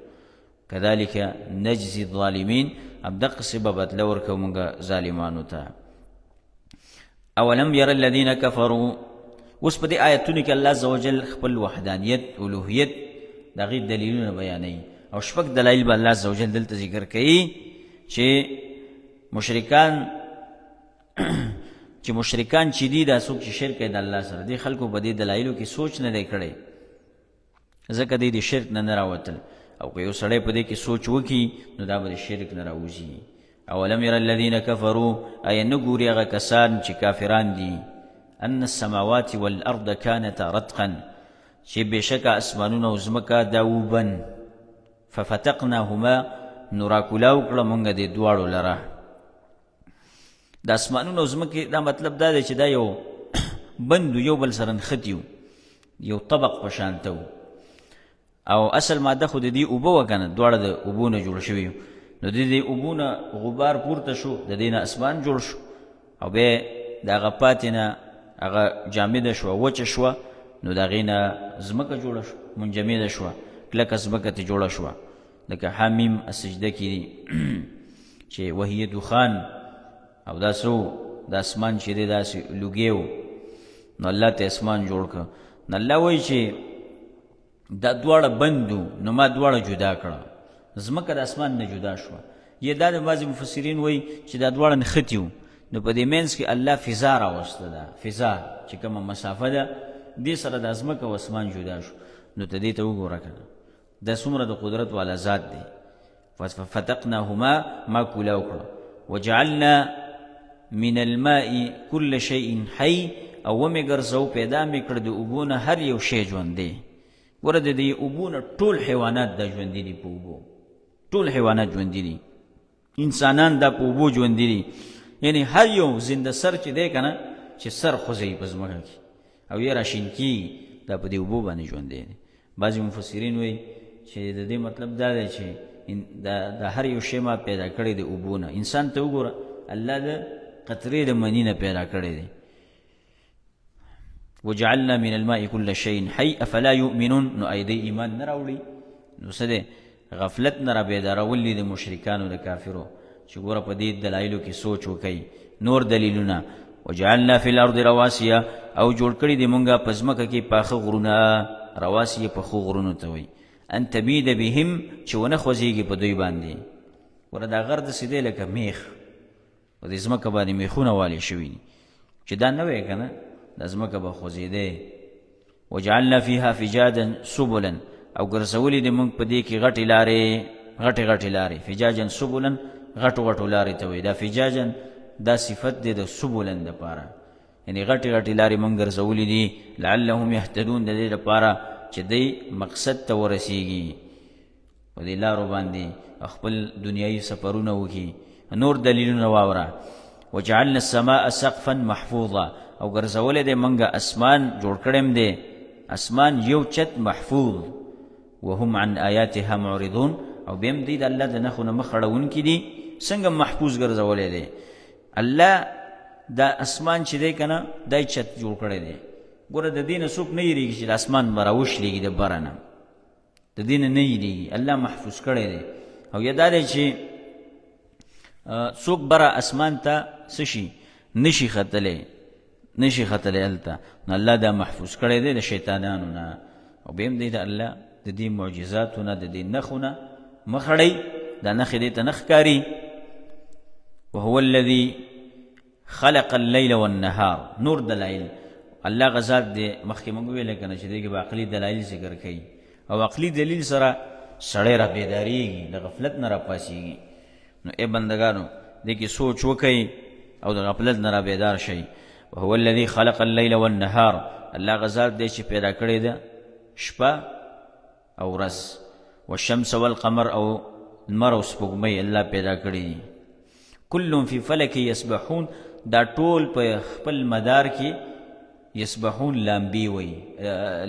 کذلک نجزي الظالمین، همدقسې به بدله ورکوو مونږ ظالمانو ته. اولم ير الذين كفروا، اوس په دې آیتونو کې الله عزوجل خپل وحدانیت، الوهیت، د هغې دلیلونه بیانوي، او شپږ دلایل به الله عزوجل دلته ذکر کوي چې مشرکان چې دي، دا څوک چې شرک کوي د الله سره، دې خلکو په دې دلایلو کې سوچ نه دی کړی، ځکه دی د شرک نه نه راوتل. او که یو سړی په دې کې سوچ وکړي نو دا به د شرک نه راوځي. اولم یر الذین کفروا، ایا نه ګوري هغه کسان چې کافران دي، ان السماوات والارض کانتا رتقا، چې بېشکه اسمانونه او ځمکه دا وبن، ففتقناهما، نو راکولاو کړه مونږ دې دواړو لره. د اسمانونو او ځمکې دا مطلب دا دی چې دا یو بند یو بل سره نښتي وو، یو طبق په شان ته وو، او اصل ماده خو د دې اوبه وه که نه، دواړه د اوبو نه جوړ شوي. نو د دې اوبو نه غبار پورته شو، د دې نه اسمان جوړ شو، او بیا د هغه پاتې نه هغه جامده شوه، وچه شوه، نو د هغې نه ځمکه جوړه شوه، منجمده شوه، کلکه ځمکه ترې جوړه شوه. لکه حامیم السجده کې دي چې وهي دخان، او دا څه د اسمان چې دی داسې لوګی و، نو الله ته اسمان جوړ کړ. نو الله وایي چې دا دواړه بند وو، نو ما دواړه جدا کړه، ځمکه د اسمان نه جدا شوه. یا دا د بعضې مفسرین وایي چې دا دواړه نښتي وو، نو په دې منځ کې الله فضا راوسته ده، فضا چې کومه مسافه ده دې سره د ځمکه او اسمان جدا شو. نو ته دې ته وګوره که نه، دا څومره د قدرت والا ذات دی. ففتقناهما، ما کولاو کړه، وجعلنا من الماء كل شيء حي، او ومې ګرځو پیدا مې کړ د اوبو نه هر یو شی ژوندی. ګوره د دې اوبو نه ټول حیوانات دا ژوندي دي، په اوبو ټول حیوانات ژوندي دي، انسانان دا په اوبو ژوندي دي. یعنی هر یو زنده سر چې دی که نه، چې سر خوځوي په ځمکه کې او یې راشین کېږي، دا په دې اوبو باندې ژوندی دی. بعضې مفسرین وایي چې د دې مطلب دا دی چې د هر یو شی ما پیدا کړی د اوبو نه. انسان ته وګوره، الله د قطرې د مني نه پیدا کړی دی. وجعلنا من الماء كل شيء حي افلا يؤمنون، نو ای دی ایمان نه راوړي؟ نو څه دی غفلت نه را بیدارول دي د مشرکانو د کافرو چې ګوره په دې دلایلو کې سوچ وکړي. نور دلیلونه، وجعلنا فی الارض رواسیا، او جوړ کړي دي مونږه په ځمکه کې پاخه غرونه، رواسیه پخو غرونو ته وایي، ان تمید بهم، چې ونه خوځېږي په دوی باندې. ګوره دا غر داسې دی لکه میخ، په دې ځمکه باندې میخونه والي شوي دي، چې دا نه وی که نه دا ځمکه به خوځېدی. وجعلنا فیها فجاجا سبلا، او ګرځولي دي موږ په دې کې غټې لارې، غټې غټې لارې. فجاجا سبلا غټو غټو لارې ته وایي. دا فجاجا دا صفت دی د سبلا دپاره، یعنی غټې غټې لارې موږ ګرځولي دي، لعلهم یهتدون، د دې لپاره چې دی مقصد ته ورسیږي، په دې لارو باندې خپل دنیایي سفرونه وکړي. نور دلیلونه واوره، وجعلنا السماء سقفا محفوظا، او ګرځولی دی مونږه اسمان، جوړ کړی هم دی اسمان یو چت محفوظ. وهم عن آیاتها معرضون، او بیا هم دوی د الله د نښو نه مخ اړوونکي دي. څنګه محفوظ ګرځولی دی. الله دا اسمان چې دی که نه، دا یې چت جوړ کړی دی. ګوره د دې نه څوک نه یېرېږي چې د اسمان به راوشلېږي د بره نه، د دې نه نه یېرېږي، الله محفوظ کړی دی. او یا دا دی چې څوک بره اسمان ته څه شي نشي ختلی، نشي ختلی هلته، نو الله دا محفوظ کړی دی د شیطانانو نه. او بیا هم دی د الله د دې معجزاتو نه، د دې نښو نه مخ اړوي، دا نښې دې ته نه ښکاري. وهو الذي خلق الليل والنهار. نور دلایل الله غزاد دی، مخکې موږ ویل که نه چې دې کې به عقلي دلایل ذکر کوي، او عقلي دلیل سره سړی را بیدارېږي، د غفلت نه راپاڅېږي. نو ای بندګانو دې کې سوچ وکړئ او د غفلت نه را بیدار شئ. وهو الذي خلق الليل والنهار. الله غزاد دی چې پیدا کړی ده شپه او ورځ، والشمس والقمر او لمر او سپوږمۍ الله پیدا کړی دي. کل فی فلک یسبحون، دا ټول په خپل مدار کې یسبحون لامبي وي،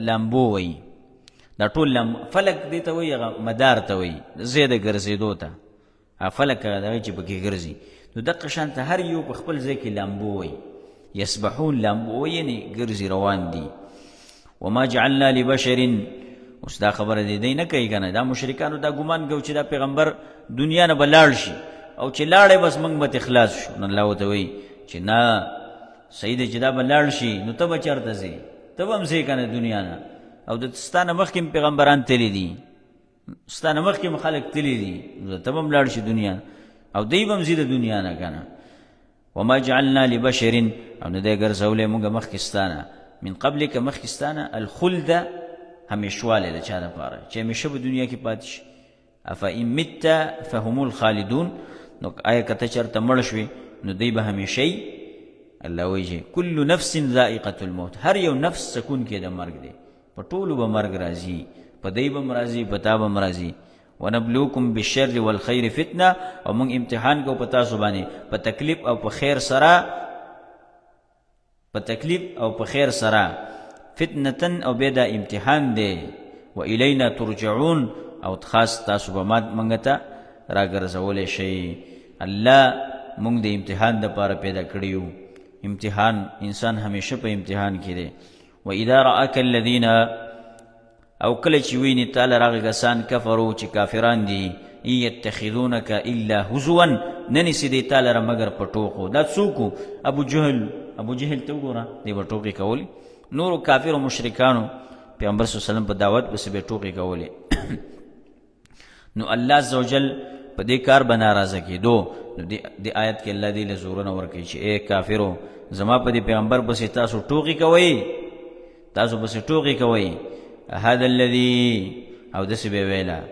لامبو وي. دا ټول لام فلک دې ته وایي، هغه مدار ته وایي، ځای د ګرځېدو ته. هغه فلک هغه دغه چې پکې ګرځي. نو دقه شان ته هر یو په خپل ځای کې لامبو وایي، یسبحون لامبو وایي، یعنې ګرځي روان دي. وما جعلنا لبشر، اوس دا خبره دې دی نه کوي که نه، دا مشرکانو دا ګمان کوي چې دا پیغمبر دنیا نه به لاړ شي او چې لاړی بس موږ به ترې خلاص شو. نو الله ورته وایي چې نه، صحیح دی چې دا به لاړ شي، نو ته به چېرته ځې؟ ته به هم ځې که نه دنیا نه. او د ستا نه مخکې هم پیغمبران تللي دي، ستا نه مخکې هم خلک تللي دي، نو ته به هم لاړ شي دنیا، او دی به هم ځي د دنیا نه که نه. وما جعلنا لبشر، او نه دی ګرځولی موږ مخکې ستا نه، من قبلک مخکې ستا نه، الخلد همیشوالی د چا دپاره چې همیشه په دنیا کې پاتې شي. افان مت فهم الخالدون، نو آیا که ته چېرته مړ شوې نو دوی به همیشه وي؟ الله وایي چې کل نفس ذائقة الموت، هر یو نفس څکونکی د مرګ دی، په ټولو به مرګ راځي، په دی به هم راځي، په تا به هم راځي. ونبلوکم بالشر والخیر فتنه، او موږ امتحان کوو په تاسو باندې په تکلیف او په خیر سره، په تکلیف او په خیر سره، فتنتن، او بیا دا امتحان دی. و الینا ترجعون، او خاص تاسو به مات موږ ته راګرځولی شئ. الله موږ د امتحان دپاره پیدا کړي یو. امتحان، انسان همیشه په امتحان کې دی. و اذا رآک الذین، او کله چې ویني تا لره هغه کسان کفرو چې کافران دي، ان یتخذونک الا هزوا، نه نیسي دی تا لره مګر په ټوقو. دا څوک؟ ابو جهل. ابو جهل ته وګوره، دی به ټوقې کولې، نورو کافرو مشرکانو پیغمبر صلی الله علیه وسلم په دعوت پسې به ټوقې کولې. نو الله عزوجل په دې کار به ناراضه کېدو. نو دې آیت کې الله دې له زورونه ورکوي چې ای کافرو، زما په دې پیغمبر پسې تاسو ټوقې کوئ، تاسو پسې ټوقې کوئ. هذا الذي، او داسې به ویله،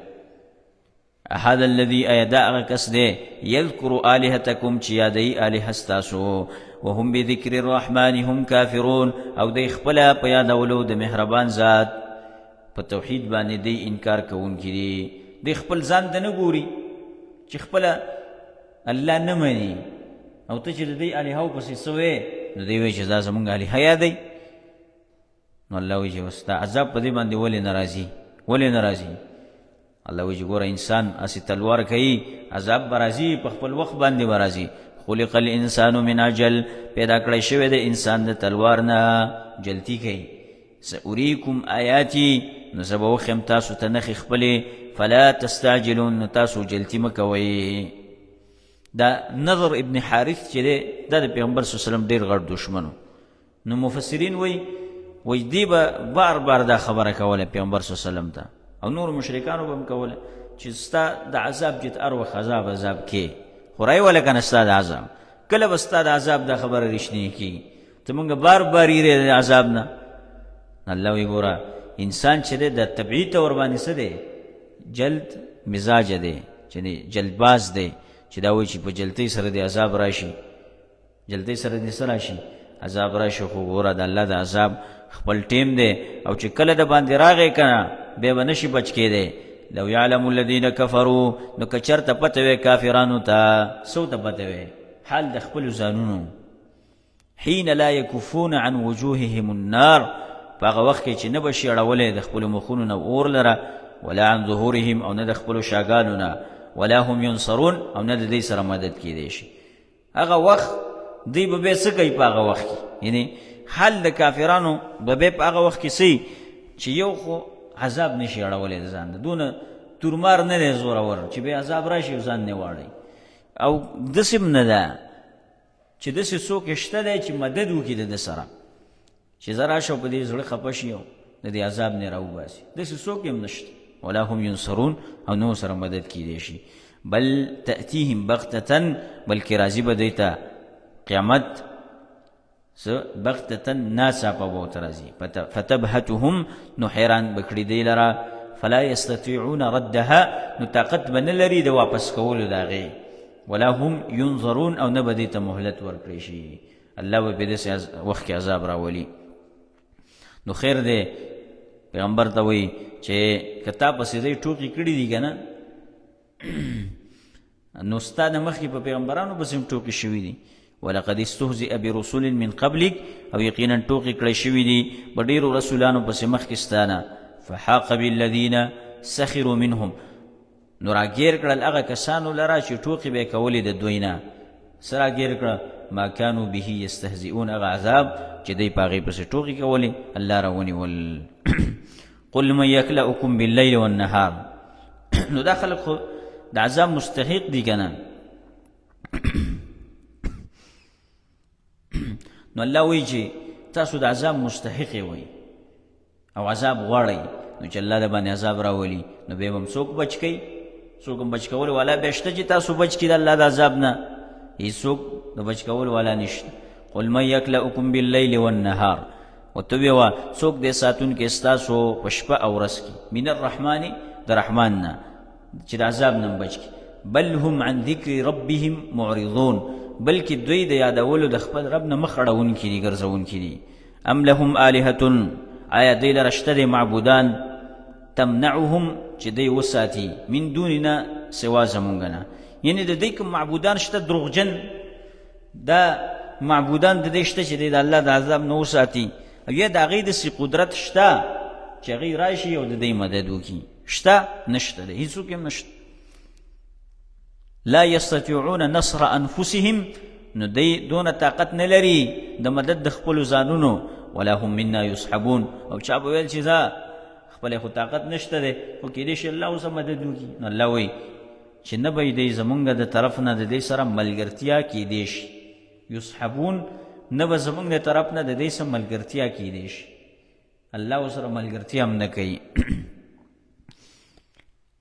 هذا الذي، ایا دا هغه کس دی، یذکر آلهتکم، چې یادوي آلهه ستاسو، وهم بذکر الرحمن هم کافرون، او دی خپله په یادولو د مهربان ذات په توحید باندې دی انکار کوونکي دي. دی خپل ځان ته نه ګوري چې خپله الله نه مني، او ته چې د دې الهو پسې څه وایې، نو دی وایي چې دا زمونږ الهه یادوي. نو الله وایي چې بس دا عذاب په دې باندې ولې نه راځي، ولې نه راځي؟ الله وایي چې ګوره انسان هسې تلوار کوي، عذاب به راځي، په خپل وخت باندې به راځي. خلق الانسان من عجل، پیدا کړی شوی دی انسان د تلوار نه، جلتی کوي. سأريكم آیاتي، نو زه به وښیم تاسو ته نښې خپلې، فلا تستعجلون، نو تاسو جلتی مه کوئ. دا نظر ابن حارث چې دی، دا د پیغمبر صلی الله علیه وسلم ډېر غټ دښمن و. نو مفسرین وایي، وایي دی به بار بار دا خبره کوله پیغمبر صلی الله علیه وسلم ته، او نور مشرکانو به هم کوله چې ستا د عذاب چې ته هر وخت عذاب عذاب کې، خو رایې وله که نه ستا د عذاب، کله به ستا د عذاب دا خبره رښتینې کېږي؟ ته مونږ بار بار یې د عذاب نه. الله وایي ګوره انسان چې دی د طبیعي طور باندې څه دی، جلد مزاج دی، چې جلدباز دی، چې دا وایي چې په جلتۍ سره د عذاب راشي، جلتۍ سره دې څه راشي، عذاب راشي. خو ګوره د الله د عذاب خپل ټیم دی، او چې کله د باندې راغی که نه بیا به نشي بچ کېدی. لو یعلم الذین کفروا، نو که چېرته پته وی کافرانو ته، څو ته پته وی حال د خپلو ځانونو، حین لا یکفون عن وجوههم النار، په هغه وخت کې چې نه به شي اړولی د خپلو مخونو نه اور لره، ولا عن ظهورهم، او نه د خپلو شاګانو نه، ولا هم ينصرون او نه د دې سره مدد کېدی شي. هغه وخت دوی به بیا څه کوي په هغه وخت کې؟ یعنی حال د کافرانو به بیا په هغه وخت کې څه چې یو خو عذاب نشي اړولی د ځان، دونه تورمار نه دی زورور چې بیا عذاب راشي او ځان نه واړوي، او داسې هم نه ده چې داسې څوک شته دی چې مدد وکړي د ده سره، چې زه راشه او په دې زړه خفه شي او د دې عذاب نه راوباسي، داسې څوک هم نشته. ولا هم ینصرون او نو سره مدد کیدی شي. بل تأتیهم بغتة، بلکې راځي به دوی ته قیامت څه بغتة، ناڅاپه به ورته راځي. فتبهتهم، نو حیران به کړي دوی لره. فلا یستطیعون ردها، نو طاقت به نه لري د واپس کولو د هغې. ولا هم ینظرون، او نه به دوی ته مهلت ورکړی شي. الله به په داسې وخت کې عذاب راولي. نو خیر دی، پیغمبر ته وایي چې که تا پسې دی ټوقې کړي دي که نه، نو ستا د مخکې په پیغمبرانو پسې هم ټوقې شوي دي. ولقد استهزئ برسول من قبلک، او یقینا ټوقې کړی شوي دي په ډېرو رسولانو پسې مخکې ستا نه. فحاق بالذین سخروا منهم، نو راګیر کړل هغه کسانو لره چې ټوقې به یې کولې د دوی نه. څه راګیر کړه؟ ما کانو به یستهزئون، هغه عذاب چې دوی په هغې پسې ټوقې کولې الله راونیول. قل من یکلأکم باللیل والنهار، نو دا خلک خو د عذاب مستحق دي که نه؟ نو الله وایي چې تاسو د عذاب مستحق وئ او عذاب غواړئ، نو چې الله د باندې عذاب راولي نو بیا به هم څوک بچ کوي؟ څوک هم بچ کولو والا بیا شته چې تاسو بچ کړي د الله د عذاب نه؟ هیڅوک د بچ کولو والا نشته. قل من یکلأکم باللیل والنهار، ورته ووایه څوک دی ساتونکی ستاسو په شپه او ورځ کې، من الرحمن، د رحمان نه، چې د عذاب نه بچ کړي. بل هم عن ذکر ربهم معرضون، بلکې دوی د یادولو د خپل رب نه مخ اړوونکي دي، ګرځوونکي دي. ام لهم آلهة، آیا دوی لره شته دی معبودان تمنعهم چې دوی وساتي من دوننا سوا زمونږ نه؟ یعنې د دوی کوم معبودان شته دروغجن، دا معبودان د دې شته چې دوی د الله د عذاب نه وساتي، او یا د هغې داسې قدرت شته چې هغوی راشي او د دوی مدد وکړي؟ شته؟ نشته دی، هیڅوک هم نشته. لا یستطيعون نصر انفسهم، نو دی دونه طاقت نه لري د مدد د خپلو ځانونو. ولا هم منا یسحبون، او چا به ویل چې ځه خپل خو طاقت نشته دی، خو کېدای شي الله اوسه مدد وکړي. نو الله وایي چې نه به دی زمونږ د طرف نه د دې سره ملګرتیا کېدی شي. یسحبون، نه به زمونږ د طرف نه د دې سره ملګرتیا کېدی شي، الله ورسره ملګرتیا هم نه کوي.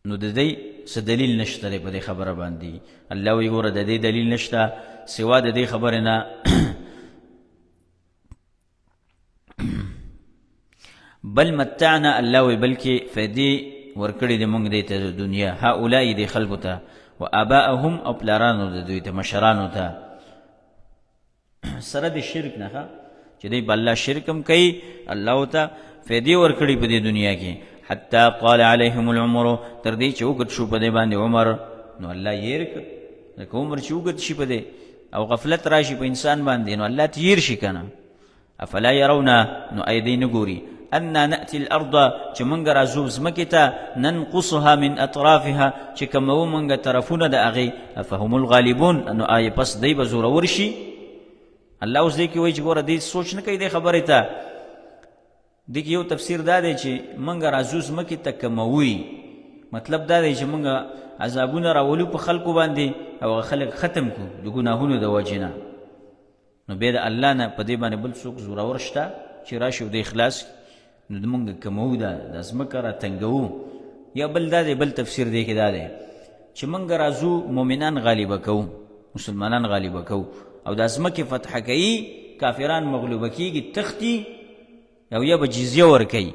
نو د دې څه دلیل نشته دی په دې خبره باندې. الله وایي ګوره د دې دلیل نشته سوا د دې خبرې نه. بل متعنا، الله وایي بلکې فایدې ورکړې دي موږ دې ته د دنیا، هؤلاء دې خلکو ته، و آباءهم او پلارانو د دوی ته، مشرانو ته، سره د شرک نه چې دی په الله شرک هم کوي، الله ورته فایدې ورکړي په دې دنیا کې. حتی قال علیهم العمر، تر دې چې اوږد شو په دې باندې عمر، نو الله یې کړ. لکه عمر چې اوږد شي په دې او غفلت راشي په انسان باندې، نو الله تیر شي که نه. افلا يرون، نو ای دی نه ګوري، انا نأتي الارض، چې مونږ راځو ځمکې ته، ننقصها من اطرافها، چې کموو مونږ طرفونه د هغې، افهم الغالبون، نو آیا پس دی به زورور شي؟ الله اوس دې کې وایي چې ګوره دی سوچ نه کوي دې خبرې ته. دې کې یو تفسیر دا دی چې مونږ راځو ځمکې ته کموو، مطلب دا دی چې مونږ عذابونه راولو په خلکو باندې او هغه خلک ختم کړو د ګناهونو د وجې نه. نو بیا د الله نه په دې باندې بل څوک زورور شته چې راشي او دی خلاص کړي؟ نو د مونږ کموو دا د ځمکه را تنګوو. یا بل دا دی، بل تفسیر دی کې دا دی چې مونږ راځو مؤمنان غالبه کوو، مسلمانان غالبه کوو، او د ځمکې فتح کوي، کافران مغلوبه کیږي، تښتي او یا به جزیه ورکوي.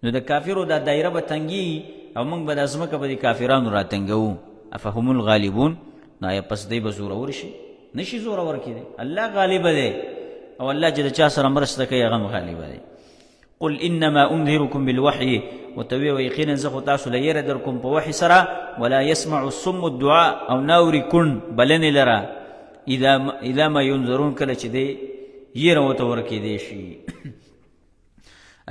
نو د کافرو دا دایره به تنګي او موږ به دا ځمکه به د کافرانو را تنګوو. افهم الغالبون، نو آیا پس دی به زورور شي؟ نشي زورور کېدی. الله غالب دی او الله چې د چا سره مرسته کوي هغه هم غالب دی. قل انما انذركم بالوحي، وتوی و یقینا زه خو تاسو له یره در کوم په وحي سره. ولا يسمع الصم الدعاء، او ناوري کون بلنې لره، اذا ما ينذرون، کله چې دی یره ورته ورکېدی شي.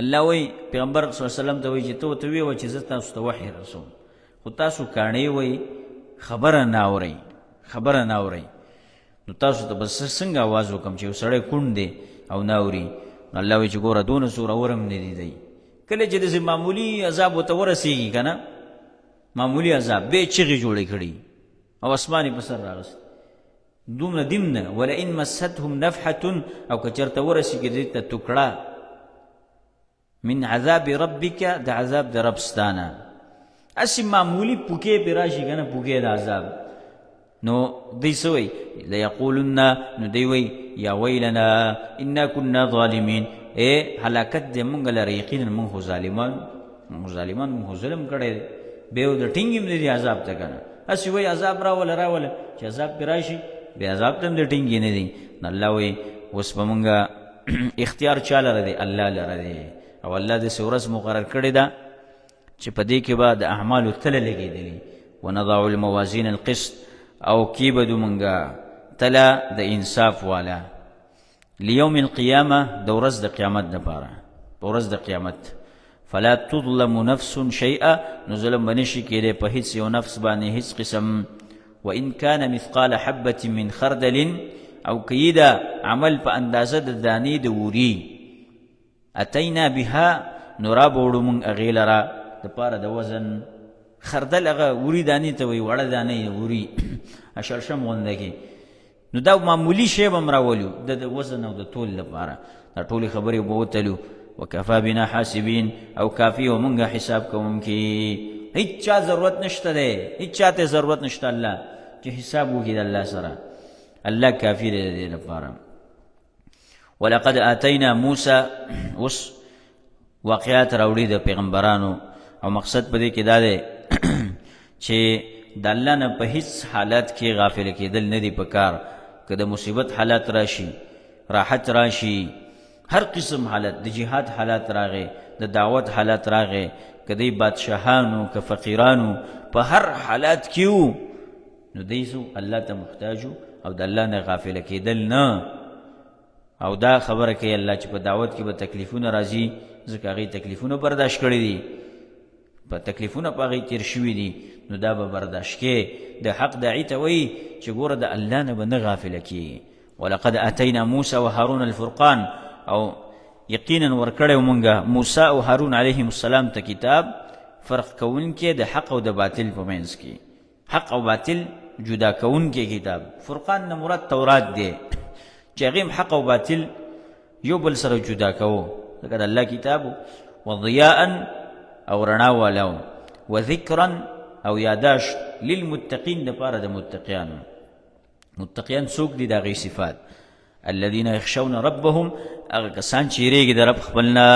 الله وایي پیغمبر صلی الله علیه وسلم ته وایي چې ته ورته ووایه چې زه تاسو ته وحي رسوم، خو تاسو کاڼې وئ خبره نه اورئ، خبره نه اورئ. نو تاسو ته به څنګه اواز وکم چې یو سړی کوڼ دی او نه اوري؟ نو الله وایي چې ګوره دونه زورور هم نه دي دی. کله چې داسې معمولي عذاب ورته ورسېږي که نه، معمولي عذاب، بیا یې چغې جوړې کړي او اسمان یې په سر راغست. دومره دیم نه. ولئن مستهم نفحة، او که چېرته ورسېږي دوی ته ټوکړه من عذاب ربک، د عذاب د رب ستانه، هسې معمولي پوکې پرې راشي که نه، پوکې د عذاب، نو دوی څه وایي؟ لیقولن، نو دوی وایي یا ویلنا انا کنا ظالمین، ای هلاکت دی مونږ لره، یقینا مونږ خو ظالمان، مونږ ظالمان، مونږ خو ظلم کړی دی. بیا د ټینګې هم دی عذاب ته که نه، هسې وایي عذاب راوله راوله، چې عذاب پرې راشي بیا عذاب ته هم د ټینګې نه دی. نو الله وایي اوس به مونږ اختیار چا لره دی؟ الله لره دی. او الله داسې ورځ مقرر کړې ده چې په دې کې به د اعمالو تله لګېدلي. ونضع الموازین القسط، او کیبدو مونږه تله د انصاف والا لیوم القیامه، د ورځ د قیامت دپاره، په ورځ د قیامت. فلا تظلم نفس شیئا، نو ظلم به نشي کېدی په هیڅ یو نفس باندې هیڅ قسم. وان کان مثقال حبة من خردل، او که یې دا عمل په اندازه د دانې د ووري، اتینا بها، نو را به وړو مونږ هغې لره دپاره د وزن. خردل هغه ووري دانې ته وایي، وړه دانه یې ووري شړشم غونده کې. نو دا معمولی شی به هم راولو د وزن او د تول لپاره. دا ټولې خبرې به وتلو. وکفا بنا حاسبین، او کافي او مونږه حساب کوونکي. هیڅ ضرورت نشته دی، هیڅ ته ضرورت نشته الله چې حساب وکړي د الله سره. الله کافي دی د دې لپاره. ولقد آتینا موسی، اوس واقعات راوړي د پیغمبرانو، او مقصد په دې کې دا دی چې د الله نه په هیڅ حالت کې غافل کېدل نه دی پکار. که د مصیبت حالت راشي، راحت راشي، هر قسم حالت، د جهاد حالت راغی، د دعوت حالت راغی، که دی بادشاهانو که فقیرانو، په هر حالت کې وو، نو دی سو الله ته محتاج او د الله نه غافل کېدل نه. او دا خبره کوي الله چې په دعوت کې به تکلیفونه راځي، ځکه هغې تکلیفونه برداشت کړي دي، په تکلیفونه په هغې تېر شوي دي، نو دا به برداشت کې. د حق داعي ته وایي چې ګوره د الله نه به نه غافله کېږي. ولقد اتینا موسی وهارون الفرقان، او یقینا ورکړی مونږه موسی او هارون علیهم السلام ته کتاب، فرق کوونکی د حق او د باطل په منځ کې، حق او باطل جدا کوونکی کتاب. فرقان نه مراد تورات دی چې هغې هم حق او باطل یو بل سره جدا کوو، ځکه د الله کتاب. وضیاء، او رڼا والا، وذکرا، او یاداشت، للمتقین، دپاره د متقیانو. متقیان څوک دي؟ د هغې صفات الذين يخشون ربهم، هغه کسان چې یریږي د رب خپل نه،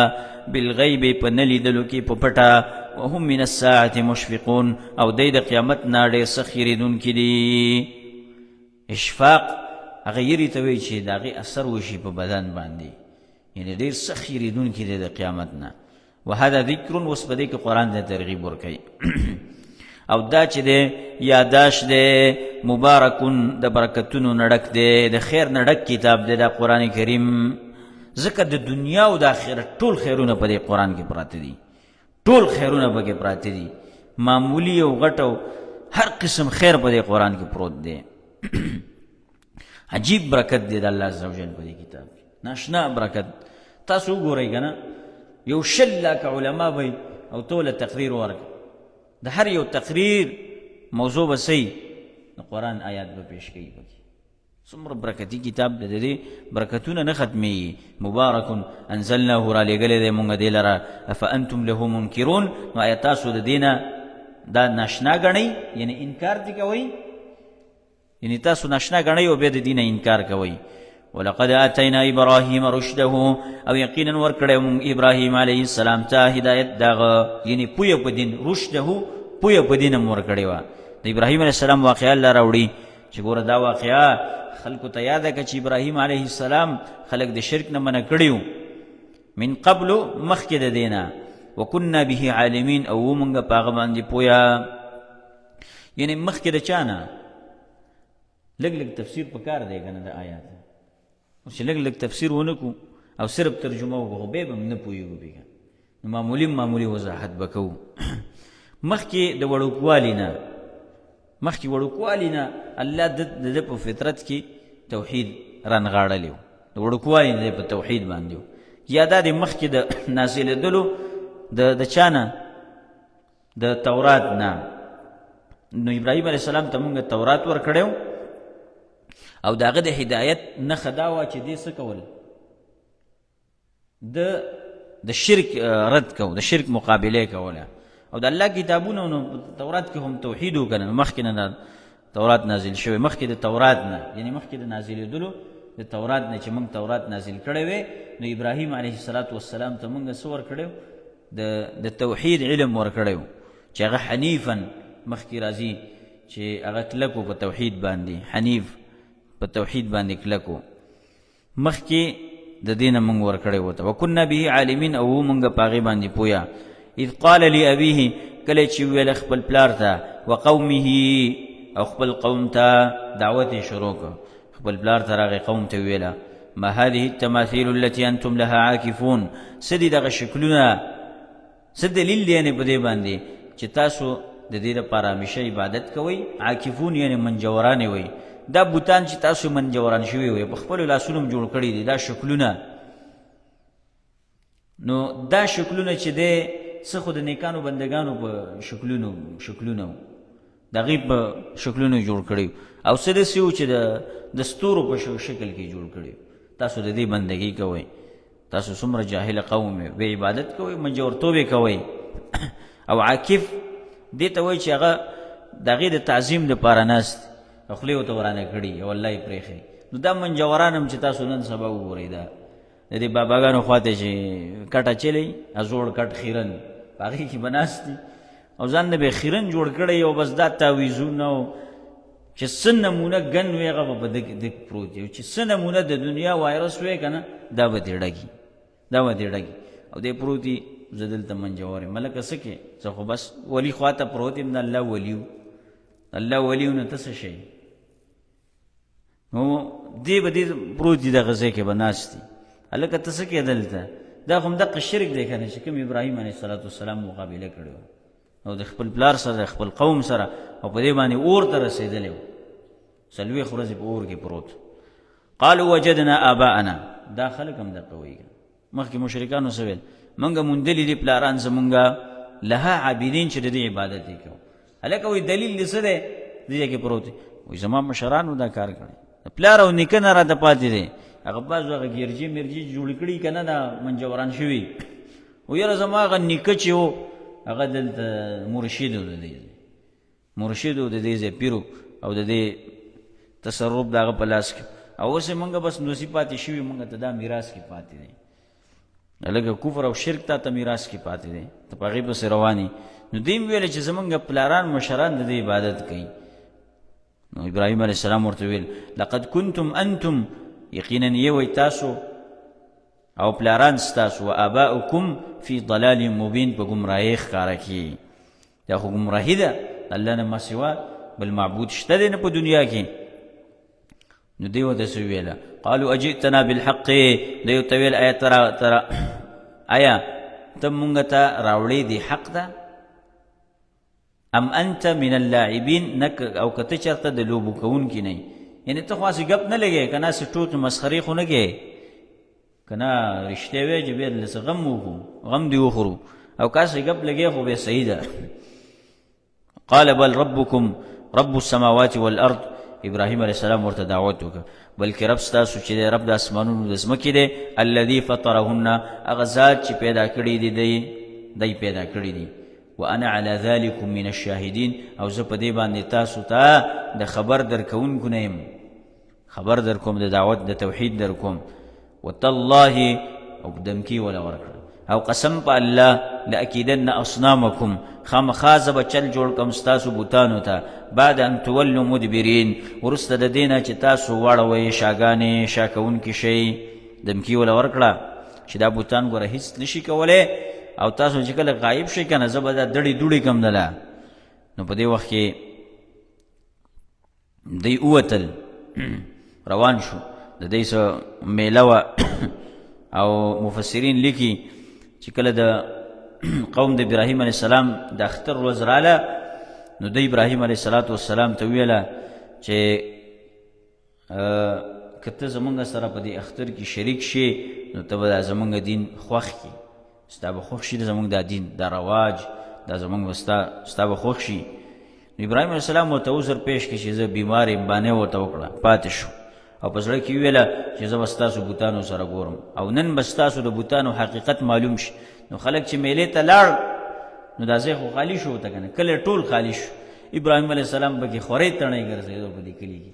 بالغیب، په نه لیدلو کې، په پټه، وهم من الساعة مشفقون، او دی د قیامت نه ډېر سخت یریدونکي دي. اشفاق هغه یری ته وایي چې د هغې اثر وشي په بدن باندې، یعنی ډېر سخت یریدونکي دی د قیامت نه. وهذا ذکر، اوس په دې کې قرآن د ترغیب ورکوي، او دا چې دی یاداش دی، مبارکون، د برکتونو نه ډک دی، د خیر نه ډک کتاب دی دا قرآن کریم، ځکه د دنیا او د آخرت ټول خیرونه په دې قرآن کې پراته دي، ټول خیرونه پکې پراته دي، معمولی او غټ او هر قسم خیر په دې قرآن کې پروت دی. عجیب برکت دی د الله عز وجل په دې کتاب کې، ناشنا برکت. تاسو وګورئ که نه، یو 20 لاکه علما به او ته تقریر ورکړه، د هر یو تقریر موضوع به څه د قرآن آیات به پیش کوي پکې. څومره برکتي کتاب دی، د دې برکتونه نه ختمېږي. مبارک انزلناه، رالیږلی دی مونږ دې لره، افانتم له منکرون، نو آیا تاسو د دې نه دا ناشنا ګڼئ، یعنې انکار دې کوئ، یعنی تاسو ناشنا ګڼئ او بیا د دین انکار کوئ. ولقد آتینا ابراهیم رشده، او یقینا ورکړی مونږ ابراهیم علیه السلام ته هدایت دغه، یعنی پوهه په دین، رشده پوهه په دین هم ورکړې وه. د ابراهیم علیه السلام واقعه الله راوړي چې ګوره دا واقعه خلکو ته یاده کړه چې ابراهیم علیه السلام خلک د شرک نه منع کړي وو من قبل، مخکې د دې نه، وکنا به عالمین، او مونږ په هغه باندې پوهه، یعنی مخکې د چا نه. لږ لږ تفسیر پکار دی که نه د آیات، اوس چې لږ لږ تفسیر ونه کړو او صرف ترجمه وکړو، خو بیا به هم نه پوهېږو بیا، نو معمولي معمولي وضاحت به کوو. مخکې د وړوکوالي نه، مخکې وړوکوالي نه الله د ده په فطرت کې توحید رانغاړلی و، د وړوکوالي نه په توحید باندې و. یا دا د مخکې د نازلېدلو د چا نه، د تورات نه. نو ابراهیم علیه السلام ته مونږ تورات ورکړی او د هغه د هدایت نښه دا وه چې دې څه کول، د د شرک رد کو، د شرک مقابله کوله. او د الله کتابونو نو تورات کې هم توحید وکنه، مخکې نه تورات نازل شوی، مخکې د تورات نه، یعنی مخکې د نازلېدلو د تورات نه چې موږ تورات نازل کړی وی، نو ابراهیم علیه السلام ته موږ څه ورکړی، د توحید علم ورکړی و، چې هغه حنیفا مخکې راځي چې هغه کلک و په توحید باندې، حنیف په توحید باندې کلک و. مخکې د دې نه موږ ورکړی ورته، وکنا به عالمین، او موږ په هغې باندې پوهه. اذ قال لابیه، کله چې وویل خپل پلار ته، وقومه، او خپل قوم ته دعوت یې شروع کړ. خپل پلار ته راغی، قوم ته وویله ما هذه التماثيل التي انتم لها عاکفون، څه دي دغه شکلونه، څه دلیل دی یعنې په دې باندې چې تاسو د دې لپاره همیشه عبادت کوئ؟ عاکفون یعنې منجوران یې وئ، دا بوتان چې تاسو منجوران شوي وئ، په خپلو لاسونو هم جوړ کړي دي دا شکلونه. نو دا شکلونه چې دی څه خو د نیکانو بندګانو په شکلونو د هغې په شکلونو جوړ کړي، او څه داسې وو چې د ستورو په شکل کې جوړ کړي. تاسو د دې بندګي کوئ، تاسو څومره جاهل قوم یې، بې عبادت کوئ، منجورتوب یې کوئ. او عاکف دې ته وایي چې هغه د هغې د تعظیم دپاره ناست، خولې ورته ورانه کړي او الله یې پرېښی. نو دا منجوران هم چې تاسو نن سبا وګورئ، دا د دې باباګانو خواته چې کټه چلی، زوړ کټ خیرن په هغې کې به ناست دي او ځان نه به یې خیرن جوړ کړی او بس دا تاویزونه او چې څه نمونه ګن وي هغه به په ده کې پروت وي، چې څه نمونه د دنیا وایرس وي که نه، دا به ترې ډکي، دا به ترې ډکي. او دی پروت وي، زه دلته منجور یم، لکه څه کې زه خو بس ولي خواته پروت یم، د الله ولي و، الله ولي و، نو ته څه شی؟ نو دی به دې پروت دي دغه ځای کې به ناست دي، هلکه ته څه کوې دلته؟ دا خو همدقه شرک دی که نه چې کوم ابراهیم علیه السلام مقابله کړې وه او د خپل پلار سره، د خپل قوم سره، او په دې باندې اور ته رسېدلی و، 40 ورځې په اور کې پروت. قالو وجدنا آباءنا، دا خلک هم دقه وایي. مخکې مشرکانو څه ویل؟ مونږ موندلي دي پلاران زمونږ لها عابدین چې د دې عبادت یې کوو. هلکه وایي دلیل دې څه دی؟ دې ځای کې پروت دی. وایي زما مشرانو دا کار کړی، پلار او نیکه نه راته پاتې دی. هغه بعضو هغه ګیرجې مرجې جوړې کړي که نه، دا منجوران شوي. و یاره زما هغه نیکه چې و هغه دلته مرشد و، د دې مرشد و، د دې ځای پیر او د دې تصرف د هغه په لاس کې، او اوس یې مونږ بس نوسي پاتې شوي، مونږ ته دا میراث کې پاتې دی. لکه کفر او شرک تا ته میراث کې پاتې دی، ته په هغې پسې روان یې. نو دوی هم ویل چې زمونږ پلاران مشران د دې عبادت کوي. نو ابراهیم علیه السلام ورته ویل لقد کنتم انتم، یقینا یې وی تاسو او پلاران ستاسو، و آباؤکم فی ضلال مبین، په ګمراهۍ ښکاره کړي. دا خو ګمراهي ده، الله نه ما سوا بل معبود شته دی نه په دنیا کې. نو دی ورته څه وویله؟ قالو اجئتنا بالحق، دی ورته ویل ایا ته تر ایا ته مونږ ته راوړې دی حق ده؟ ام انت من اللاعبین، نه او که ته چېرته د لوبو کوونکي نه یې، یعنې ته خو هسې ګپ نه لګې که نه، هسې ټوکې مسخرې خو نه کوې که نه، رښتیا وایې چې بیا دلته څه غم وکړو، غم دې وخورو، او که هسې ګپ لګې خو بیا صحیح ده. قال بل ربكم رب السماوات والارض، ابراهیم علیه السلام ورته دعوت وکړ بلکې رب ستاسو چې دی رب د اسمانونو د ځمکې دی، الذي فطرهن، هغه ذات چې پیدا کړي دي دی پیدا کړي دي، وانا على ذلكم من الشاهدين، او زه په دې باندې تاسو ته د خبر درکوونکو نه یم، خبر درکوم، د دعوت د توحید درکوم. وتالله، او دمکی ولا ورکړه، او قسم په الله لاکیدن اصنامکم، خامخا زه به چل جوړ کم ستاسو بوتانو ته، بعد ان تولوا مدبرین، وروسته د دې نه چې تاسو واړوئ شاګانې شا کوونکي شئ. دمکی ولا ورکړه چې دا بوتان ګوره هیڅ نشي کولی، او تاسو چې کله غایب شئ که نه، زه به دا دړې دوړې کم دله. نو په دې وخت کې دی ووتل، روان شو، د دې څه میله وه. او مفسرین لیکي چې کله د قوم د ابراهیم علیه السلام د اختر ورځ راله، نو د ابراهیم علیه السلام ته ویله چې که ته زمونږ سره په دې اختر کې شریک شې نو ته به دا زمونږ دین خوښ کړي، ستا به خوښ شي زمونږ دا دین، دا رواج، دا زمونږ به ستا به خوښ شي. نو ابراهیم علیه السلام ورته عذر پیش کړي چې زه بیمار یم، بانه ورته وکړه، پاتې شو او په زړه کې ویله چې زه به ستاسو بوتانو سره ګورم او نن به ستاسو د بوتانو حقیقت معلوم شي. نو خلک چې میلې ته لاړ نو دا ځای خو خالي شو ورته که نه، کلی ټول خالي شو. ابراهیم علیه السلام پکې خورې تڼۍ ګرځېدو په دې کلي کې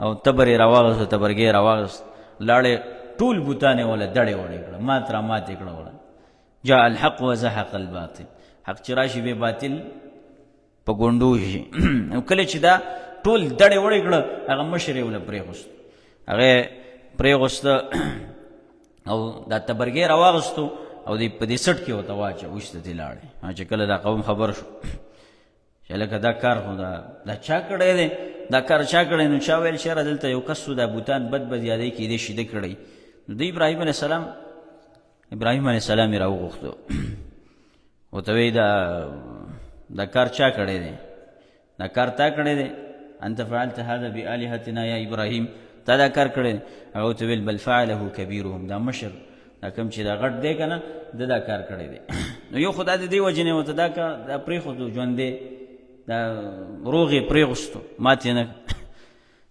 او تبر یې راواغست، تبرګی یې راواغست، لاړې ټول بوتان یې وله دړې وړې کړه، مات را مات یې کړه وله. جاء الحق وزهق الباطل، حق چې راشي بیا باطل په ګونډو شي. نو کله چې دا ټول دړې وړې کړه هغه مشر یې وله پرېښوست، هغه پرېښوست او دا تبرګی راواغستو او دې په دې سټ کې ورته واچوه، ویسته ترې لاړې. چې کله دا قوم خبر شو چې لکه دا کار خو دا چا کړی دی، دا کار چا کړی، نو چا ویل چې یاره دلته یو کس و دا بوتان بد بد یادی کېدی شي ده کړی. نو د ابراهیم علیه السلام ابراهیم علیه السلام یې راوغوښتو، ورته وایي دا کار چا کړی دی، دا کار تا کړی دی، انت فعلت هذا بآلهتنا یا ابراهیم، تا دا کار کړی دی. هغه ورته ویل بل فعله کبیرهم، دا مشر دا کوم چې دا غټ دی که نه ده دا کار کړی دی. نو یو خو دا د دې وجې نه ورته دا کار دا پرېښودو، ژوند دی دا روغ یې پرېغوستو، مات یې نه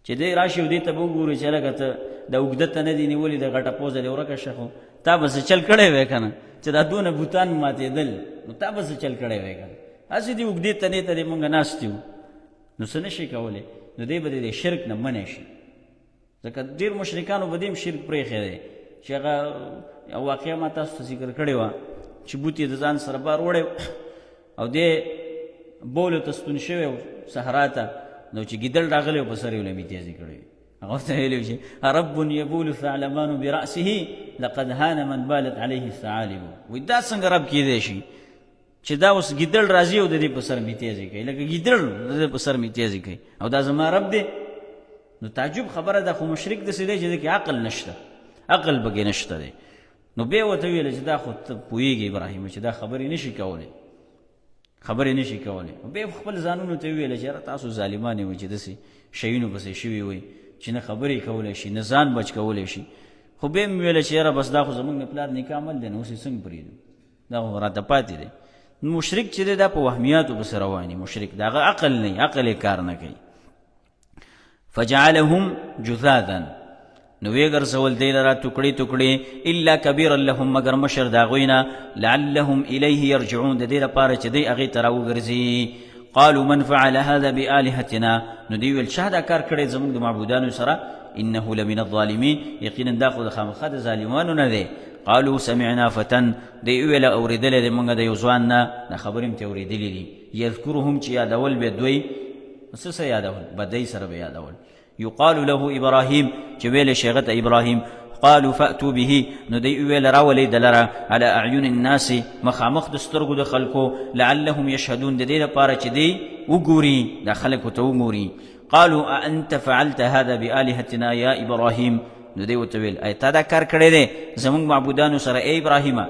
چې دی راشي او دې ته به وګوري چې هلکه ته دا اوږده تنه دې نیولې د غټه پوزه دې ورکه شه، خو تا به څه چل کړی وی که نه چې دا دونه بوتان ماتېدل نو تا به څه چل کړی وی که نه، هسې دې اوږدې تنې ته دې مونږ ناست یو نو څه نه شي کولی. نو دی به د شرک نه منع شي، ځکه ډېر مشرکانو به دې هم شرک پرېښی دی چې هغه یو واقعه ما تاسو ته ذکر کړې وه چې بوت یې د ځان سره بار وړی او دی بولو ته ستون شوی و صحرا ته، نو چې ګیدړ راغلی و په سر یې له میتیازې کړې وې. هغه ورته ویلي چې رب یبول ثعلبان برأسه لقد هان من بالت علیه الثعالب، وایي دا څنګه رب کېدی شي چې دا اوس ګیدړ راځي او د دې په سر میتیازې کوي، لکه ګیدړ د دې په سر میتیازې کوي او دا زما رب دی. نو تعجب خبره ده، خو مشرک داسې دی چې ده کې عقل نشته، عقل پکې نشته دی. نو بیا ورته ویل چې دا خو ته پوهېږې ابراهیم چې دا خبرې نشي کولی، خبرې نشي کولی. بیا خپل ځانونو ته ویل چې یاره تاسو ظالمان یئ چې داسې شیونو پسې شوي وئ چې نه خبرې کولی شي نه ځان بچ کولی شي. خو بیا مې ویل چې یاره بس دا خو زموږ د پلار نیکه عمل دی، نو اوس یې څنګه پرېږدو، دا خو راته پاتې دی. نو مشرک چې دی دا په وهمیاتو پسې روان دي، مشرک د هغه عقل نه، عقل یې کار نه کوي. فجعلهم جذاذا، نو ویې ګرځول دی لره ټوکړې ټوکړې، الا کبیرا لهم، مګر مشر د هغوی نه، لعلهم الیه یرجعون، د دې لپاره چې دی هغې ته راوګرځي. قالوا من فعل هذا بآلهتنا، نو دوی ویل چا دا کار کړی زموږ د معبودانو سره، انه لمن الظالمین، یقینا دا خو د خامخا د ظالمانو نه دی. قالوا سمعنا فتن، دی ویل اورېدلی دی مونږ د یو ځوان نه، دا خبرې هم ترې اورېدلې دي. یذکرهم، چې یادول به دوی، څه څه یادول، بدۍ سره به یادول. یقال له ابراهیم، چې ویل شي هغه ته ابراهیم. قالوا فأتوا به، نو دی ویل راولئ دلره، على اعین الناس، مخامخ د سترګو د خلکو، لعلهم یشهدون، د دې لپاره چې دی وګوري، دا خلکو ته وګوري. قالوا أأنت فعلت هذا بآلهتنا یا ابراهیم، نو دی ورته ویل ای تا دا کار کړی دی زموږ معبودانو سره ای ابراهیمه؟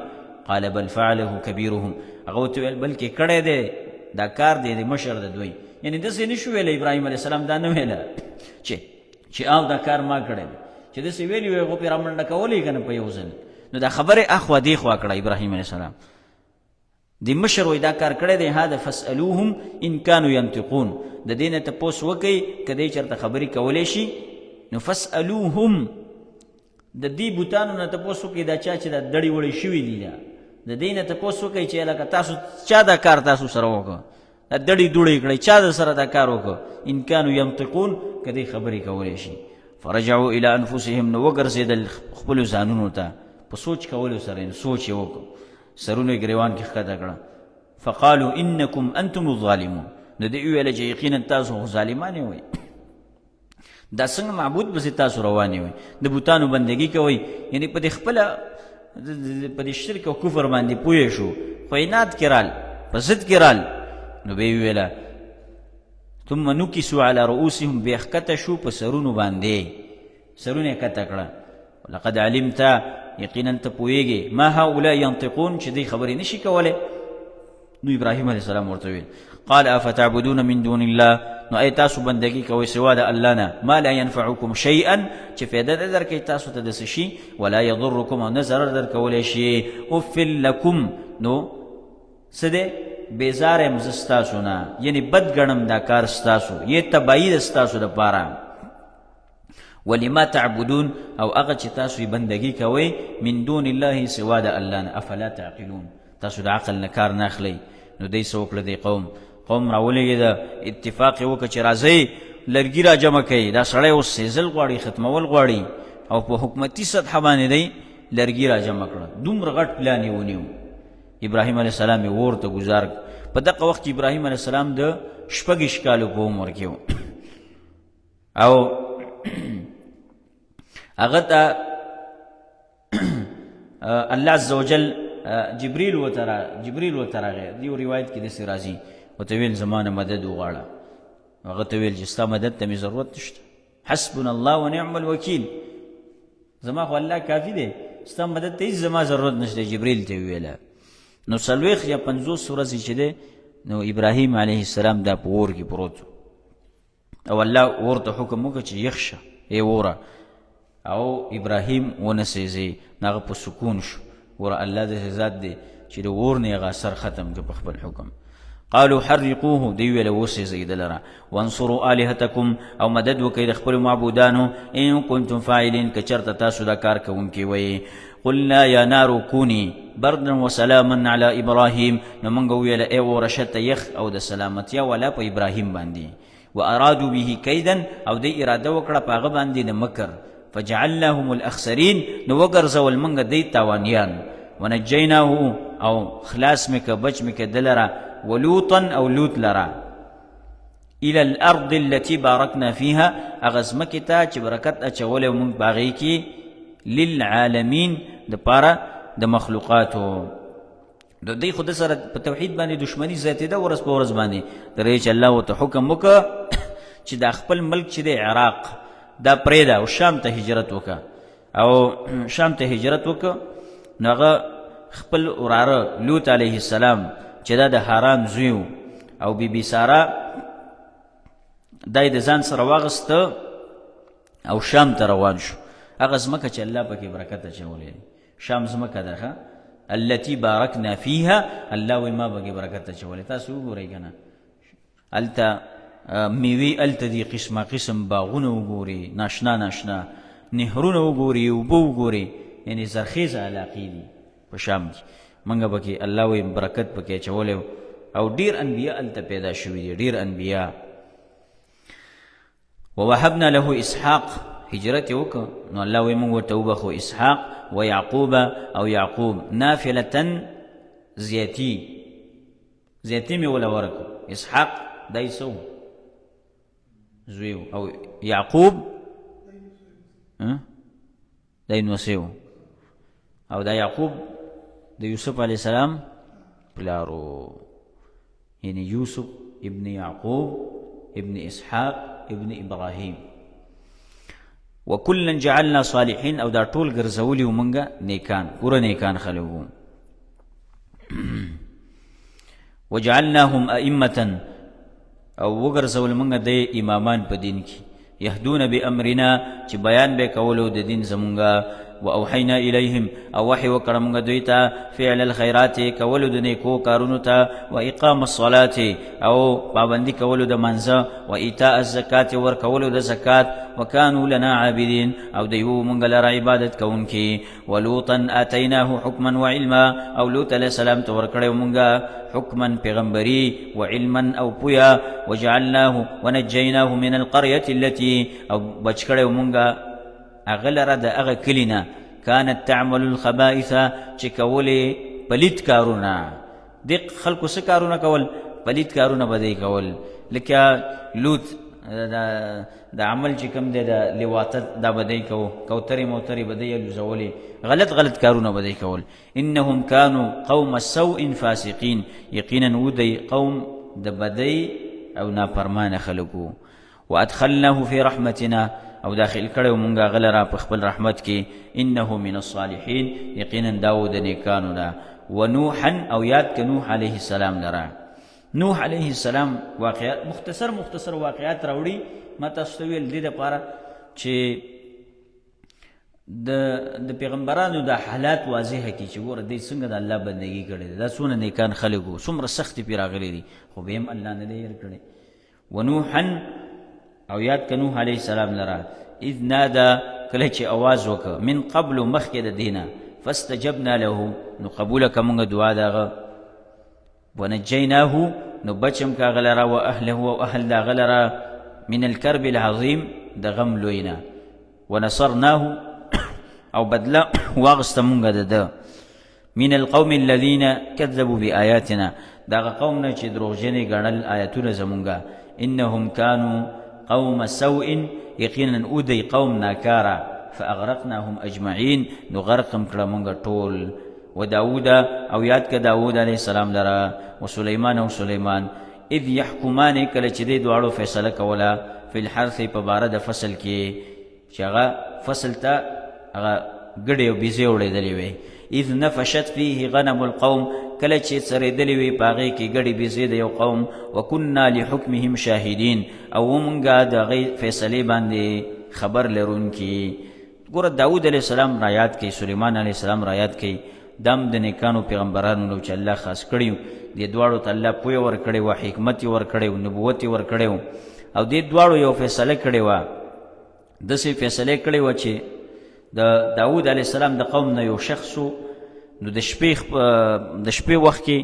قال بل فعله کبیرهم، هغه ورته ویل بلکې کړی دی دا کار دی د مشر د دوی. یعنی داسې نشو ویلی ابراهیم علیه السلام دا نه ویله چې او دا کار ما کړی دی، چې داسې ویلي وی هغه پرې رامنډه کولی که نه په یو ځل. نو دا خبرې اخوا دېخوا کړه ابراهیم علیه السلام. د مشر وایي دا کار کړی دی، هذا فاسألوهم ان کانوا ینطقون، د دې نه تپوس وکړئ که دی چېرته خبرې کولی شي. نو فاسألوهم، د دې بوتانو نه تپوس وکړئ، دا چا چې دا دړې وړې شوي دي، دا د دې نه تپوس وکړئ چې لکه تاسو چا دا کار تاسو سره وکړ، دا دړې دوړې کړئ، چا د سره دا کار وکړ، ان کانو ینطقون، که دی خبرې کولی شي. فرجعوا الی انفسهم، نو وګرځېدل خپلو ځانونو ته په سوچ کولو سره، نو سوچ یې وکړ، سرونه یې ګریوان کې ښکته کړه. فقالوا انکم انتم الظالمون، نو دوی وویل چې یقینا تاسو خو ظالمان یئ، دا څنګه معبود پسې تاسو روان یئ، د بوتانو بندګي کوئ. یعنی په دې خپله په دې شرک او کفر باندې پوه شو، خو عناد کې رال، په ضد کې رال. نو به یې وویله ثم نکسوا علی رؤوسهم، بیا ښکته شو په سرونو باندې، سرونه یې کته کړه. لقد علمت، یقینا ته پوهېږې، ما هؤلاء ینطقون، چې دوی خبرې نشي کولی. نو ابراهیم علیه السلام ورته ویل، قال افتعبدون من دون الله، نو ای تاسو بندگی کوئ سوا د الله نه، ما لا ينفعكم شيئا، چې فایده نه درکوي تاسو ته د څه شي، ولا يضركم، او نه ضرر درکولی شي، اف لکم، نو څه دی، بیزار یم زه ستاسو نه، یعنی بد ګڼم دا کار ستاسو، یې تباهي ده ستاسو دپاره. ولما تعبدون، او هغه چې تاسو یې بندګي کوئ، من دون الله، سوا د الله نه، افلا تعقلون، تاسو د عقل نه کار نه اخلئ. نو دی څه وکړه، دی قوم راولېږېده، اتفاق یې وکړه چې راځئ لرګي را جمع کړئ، دا سړی اوس سېزل غواړي، ختمول غواړي، او په حکومتي سطحه باندې دی لرګي را جمع کړه. دومره غټ پلان یې ونیو. ابراهیم علیه السلام یې ور ته ګزار. په دغه وخت کې ابراهیم علیه السلام د 26 کالو په عمر کې و، او هغه ته الله عز وجل جبريل وتراغه، دیو روایت کې داسې راځي، ورته ویل زما نه مدد وغواړه. هغه ته ویل چې ستا مدد ته مې ضرورت نشته، حسبنا الله ونعم الوکیل، زما خو الله کافي دی، ستا مدد ته هېڅ زما ضرورت نشته، جبريل ته ویله. نو 40 یا 50 ورځې چې دی، نو ابراهیم علیه السلام دا په اور کې پروت، او الله ورته حکم وکړ چې یخ شه ای وره، او ابراهیم ونه سېزي، هغه په سکون شو. وره الله داسې ذات دی چې د اور نه هغه اثر ختم کړ په خپل حکم. قالوا حرقوه، دی ویل وسېزئ ده لره، وانصروا آلهتکم، او مدد وکړئ د خپلو معبودانو، ان کنتم فاعلین، که چېرته تاسو دا کار کوونکي وئ. قلنا یا نار کونی بردا وسلاما علی ابراهیم، نو موږ وویل ای اوره شه ته یخ او د سلامتیا والا په ابراهیم باندې. و ارادو به کیدا، او دی اراده وکړه په هغه باندې د مکر، فجعلناهم الاخسرین، نو وګرځول موږ دی تاوانیان. ونجیناه، او خلاص مې که بچ مې که دلره، ولوطا، او لوط لره، الى الارض التي بارکنا فيها، هغه ځمکې ته چې برکت اچولی موږ په هغې کې، للعالمین، دپاره د مخلوقاتو. د دې خو د سره په توحید باندې دښمني زیاتېده ورځ په ورځ باندې، تر دې چې الله ورته حکم وکړ چې دا خپل ملک چې دی عراق دا پرېږده او شام ته هجرت وکړه. او شام ته هجرت وکړه، نو هغه خپل وراره لوط علیه السلام چې دا د حرام زوی او بی بی سارا دا یې د ځان سره واغسته او شام ته روان شو، هغه ځمکه چې الله پکې برکت اچولی. شام ځمکه ده ښه، التي بارکنا فیها، الله وایي ما پکې برکت اچولی. تاسو وګورئ که نه، هلته میوې هلته دي، قسمه قسم باغونه وګوري، ناشنا ناشنا نهرونه وګوري، اوبه وګوري، یعنې زرخیزه علاقې دي په شام کې. موږ پکې الله وایي برکت پکې اچولی، او ډېر انبیا هلته پیدا شوي دي، ډېر انبیا. ووهبنا له اسحاق، هجرت یې وکړ، نو الله وایي موږ ورته وبخښو اسحاق و یعقوب، او یعقوب، نافلة، زیاتی زیاتی مې وله ورکړ. اسحاق دا یې څه و؟ زوی او یعقوب دا یې نوسی و، او دا یعقوب د یوسف علیه السلام پلار و، یعنی یوسف ابن یعقوب ابن اسحاق ابن ابراهیم. وکلا جعلنا صالحین، او دا ټول ګرځولي وو مونږه نیکان، پوره نیکان خلک وو. وجعلناهم ائمه، او وګرځول مونږ د امامان په دین کې، يهدون بأمرنا، چې بیان به کولو د دین زمونږه. واوحینا الیهم، او وحی وکړه مونږ دوی ته فعل الخیرات، کولو د نیکو کارونو ته، و اقام الصلاة، او پابندي کولو د منځه، و ایتاء الزکات، ور کولو د زکات، وکانو لنا عابدین، او دوی وو مونږ لره عبادت کوونکي. ولوطا آتیناه حکما وعلما، او لوط علیه السلام ته ورکړی مونږه حکما پیغمبري، وعلما او پویا، وجعلناه ونجیناه من القرية التي، او بچ کړی مونږه هغه لره د هغه کلي نه، کانت تعمل الخبائث، چې کولې پلیت کارونه. دې خلکو څه کارونه کول؟ پلیت کارونه به دی کول، لکه لوط د عمل چې کوم دی د لواطت دا به دی کو، کوترې موترې به دی الوزولې، غلط غلط کارونه به دی کول. انهم کانو قوم سوء فاسقین، یقینا و دی قوم د بدۍ او نافرمانه خلکو. وادخلناه فی رحمتنا، او داخل کړو مونږه غلرا په خپل رحمت کې، انه من الصالحین، یقینا داو د نیکانو نه. ونوحا او یاد ک نوح علیه السلام لره. نوح علیه السلام واقعات مختصر مختصر واقعات راوړي. ما تاسو ته ویل دې دپاره چې د پیغمبرانو د حالات واضح کی چې ګوره دی څنګه د الله بندگی کړې ده، دا څونه نیکان خلک وو، څومره سختې پرې راغلي دي، خو بیا هم الله نه دی هېر کړی. ونوحا او یاد که نوح علیه السلام لره، اذ نادا کله چې اواز وکړ، من قبل مخکې د دینه، فاستجبنا له نو قبوله که مونږ دعا د هغه، ونجیناه نو بچم که هغه لره، و اهله او اهل د هغه لره، من الکرب العظیم د غم لوی نه، ونصرناه او بدله واغسته مونږ د ده، من القوم الذين كذبوا بآياتنا دغه قوم نه چې دروغجنې ګڼل آیتونه زمونږه، انهم كانوا قوم سوء یقینا او دی قوم ناکاره، فاغرقناهم اجمعین نو غرقم کړه مونږ ټول. وداود او یاد که داود علیه السلام لره، وسلیمان او سلیمان، اذ یحکمان کله چې دې دواړو فیصله کوله، فی الحرث په باره د فصل کې، چې هغه فصل ته هغه ګډې او بیزې وړېدلې وې، اذ نفشت فیه غنم القوم کله چې څرېدلې وې په هغې کې ګډې بیزې د یو قوم، وکنا لحکمهم شاهدین او مونږه د هغې فیصلې باندې خبر لرونکي. ګوره داود علیه السلام را یاد کړي، سلیمان علیه السلام را یاد کړي، دام د نیکانو پیغمبرانو نو چې الله خاص کړي دې دواړو ته الله پوهه ورکړې وه، حکمت یې ورکړی و، نبوت یې ورکړی و، او دې دواړو یو فیصله کړې وه، داسې فیصله کړې وه چې د داود علیه السلام د قوم نه یو شخص و، نو د شپې وخت کې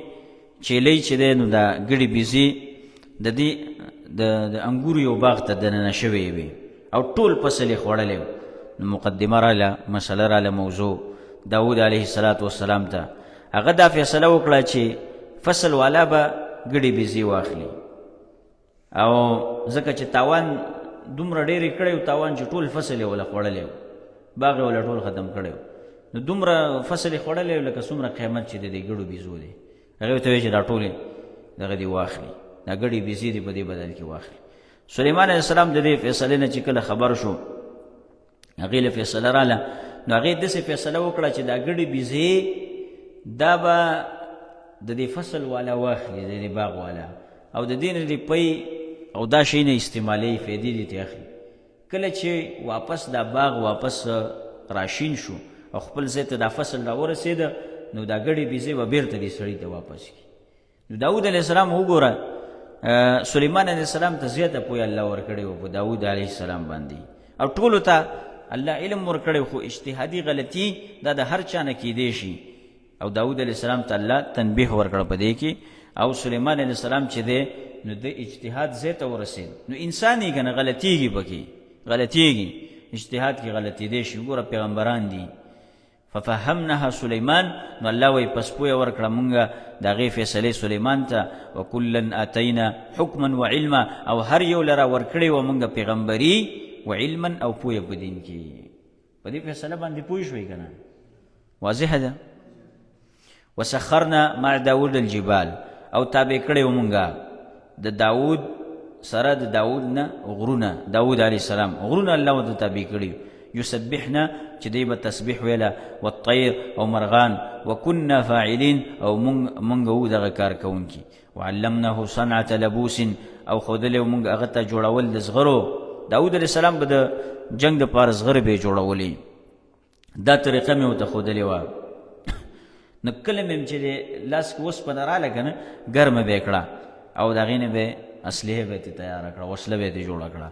چیلۍ چې دی نو دا ګړي بیزې د دې د انګورو یو باغ ته دننه شوې وي او ټول فصل یې خوړلی و. نو مقدمه راله، مسله راله، موضوع داود علیه الصلاة والسلام ته، هغه دا فیصله وکړه چې فصل والا به ګړي بیزې واخلي، او ځکه چې تاوان دومره ډېر یې کړی و، تاوان چې ټول فصل یې وله خوړلی و، باغ یې وله ټول ختم کړی و، نو دومره فصل یې خوړلی و لکه څومره قیمت چې د دې ګړو بیزو دی. هغې ورته ویل چې دا ټولې دغه دې واخلي، دا ګړې بیزې دې په دې بدل کې واخلي. سلیمان علیه السلام د دې فیصلې نه چې کله خبر شو، هغې له فیصله راله، نو هغې داسې فیصله وکړه چې دا ګړې بیزې دا به د دې فصل والا واخلي، د دې باغ والا، او د دې نه دې پی او دا شی نه استعمالوي، فایدې دې ترې اخلي. کله چې واپس دا باغ واپس راشین شو او خپل ځای ته دا فصل را ورسېده، نو دا ګړې بیزې به بېرته دې سړي ته واپس کړي. نو داود علیه السلام وګوره، سلیمان علیه السلام ته زیاته پوهه الله ورکړې وه په داود علیه السلام باندې، او ټولو ته الله علم ورکړی، خو اجتهادي غلطي دا د هر چا نه کیدی شي، او داود علیه السلام ته الله تنبیه ورکړه په دې کې. او سلیمان علیه السلام چې دی نو د اجتهاد ځای ته ورسېد، نو انسان یې که نه غلطیږي پکې، غلطیږي، اجتهاد کې غلطېدی شي. وګوره پیغمبران دي. ففهمناها سلیمان، نو الله وایي پس پوهه ورکړه مونږه د هغې فیصلې سلیمان ته، وکلا اتینا حکما وعلما، او هر یو لره ورکړې وه مونږه پیغمبري وعلما او پوهه په دین کې. په دې فیصله باندې پوه شوئ که نه؟ واضحه ده. وسخرنا مع داود الجبال، او تابع کړی و مونږه د داود سره د داود نه غرونه، داود علیه السلام غرونه الله ورته تابع کړي، یسبحنا چې دی به تسبیح ویله، والطیر او مرغان، وکنا فاعلین او مونږ وو دغه کار کوونکي، وعلمناه صنعة لبوس او ښودلی و مونږ هغه ته جوړول د زغرو. داود علیه السلام به د جنګ دپاره زغرې به یې جوړولې، دا طریقه مې ورته ښودلې وه. نو کله مې چې د لاس کې اوسپنه راله که نه، ګرمه به یې کړه او د هغې نه به اسلحه به یې ترې تیاره کړه، وسله به یې ترې جوړه کړه.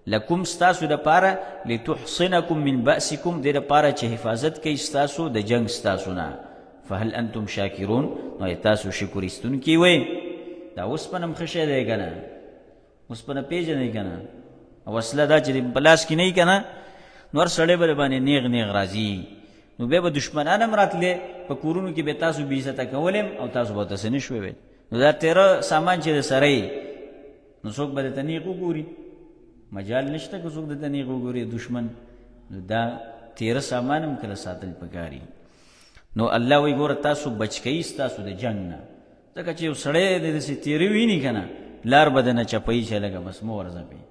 لکم ستاسو دپاره، لتحصنکم من بأسکم، دې دپاره چې حفاظت کوي ستاسو د جنګ ستاسو نه. فهل انتم شاکرون، نو آیا تاسو شکر ایستونکي وئ؟ دا اوسپنه هم ښه شی دی که نه؟ اوسپنه پېژنئ که نه؟ وسله دا چې په لاس کې نه وي که نه، نو هر سړی به باندې نیغ نیغ راځي، نو بیا به دښمنان هم راتلې په کورونو کې به تاسو بې عزته کولم او تاسو به ورته څه نه شوی ویل. نو دا تېره سامان چې د سره یې، نو څوک به درته نیغ وګوري؟ مجال نشته که څوک درته نیغ وګوري دښمن. نو دا تېره سامان هم کله ساتل پکاري. نو الله وایي ګوره تاسو بچ کوي ستاسو د جنګ نه، ځکه چې یو سړی د داسې تېره ویني که نه، لار به درنه چپوي چې لږه بس مه ورځه پرې،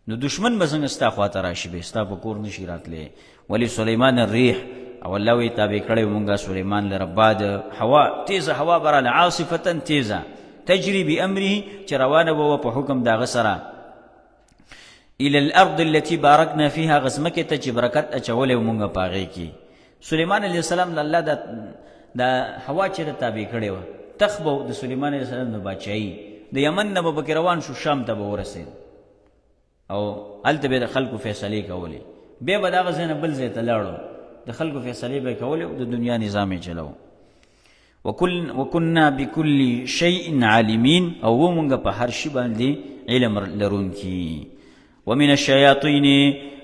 نو دښمن به څنګه ستا خواته راشي، به ستا په کور نشي راتلی. ولې سلیمان الریح، او الله وی تابع کړی مونږه سلیمان لره باد، هوا تیزه، هوا براله، عاصفه تیزه، تجری بامره، چې روانه وه په حکم د هغه سره، الى الارض التي بارکنا فيها، غزمکه ته چې برکت اچولی مونږه په هغې کې. سلیمان علیه السلام د الله د هوا چې تابع کړې وه، تخت به د سلیمان علیه السلام د باچایي د یمن نه به پکې روان شو، شام ته به ورسېد او هلته به د خلکو فیصلې کولې. بیا به د هغه ځای نه بل ځای ته لاړو، د خلکو فیصلې به یې کولې او د دنیا نظام یې چلو. وکنا بكل شيء عالمین، او مونږ په هر شي باندې علم لرونکي. ومن الشیاطین،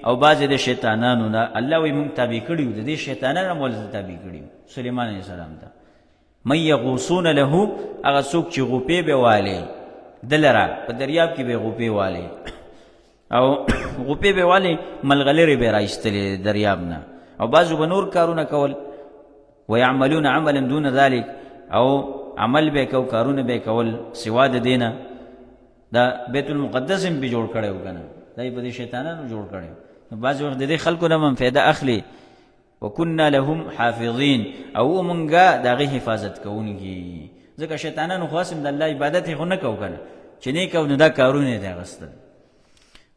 او بعضې د شیطانانو نه الله وایي مونږ تابع کړي یو، د دې شیطانانو هم ورته تابع کړي یو سلیمان علیه السلام ته. من یغوصون له، هغه څوک چې غوپې به والي دلره په دریاب کې به غوپې والي او غوپې به والي، ملغلرې به راایستلې دریاب نه، او بعضو به نور کارونه کول. ويعملون عملا دون ذلك، او عمل به کو، کارونه به کول سوا د دینه. دا بیت المقدس هم به جوړ کړی و که نه، دا یې په دې شیطانانو جوړ کړی. نو بعضې وخت د دې خلکو نه هم فایده اخلي. وکنا لهم حافظین، او مونږه د هغې حفاظت کوونکي، ځکه شیطانانو خو هسې هم د الله عبادت یې خو نه کو که نه، چې نه یې کو نو دا کارونه یې دی اخیستل.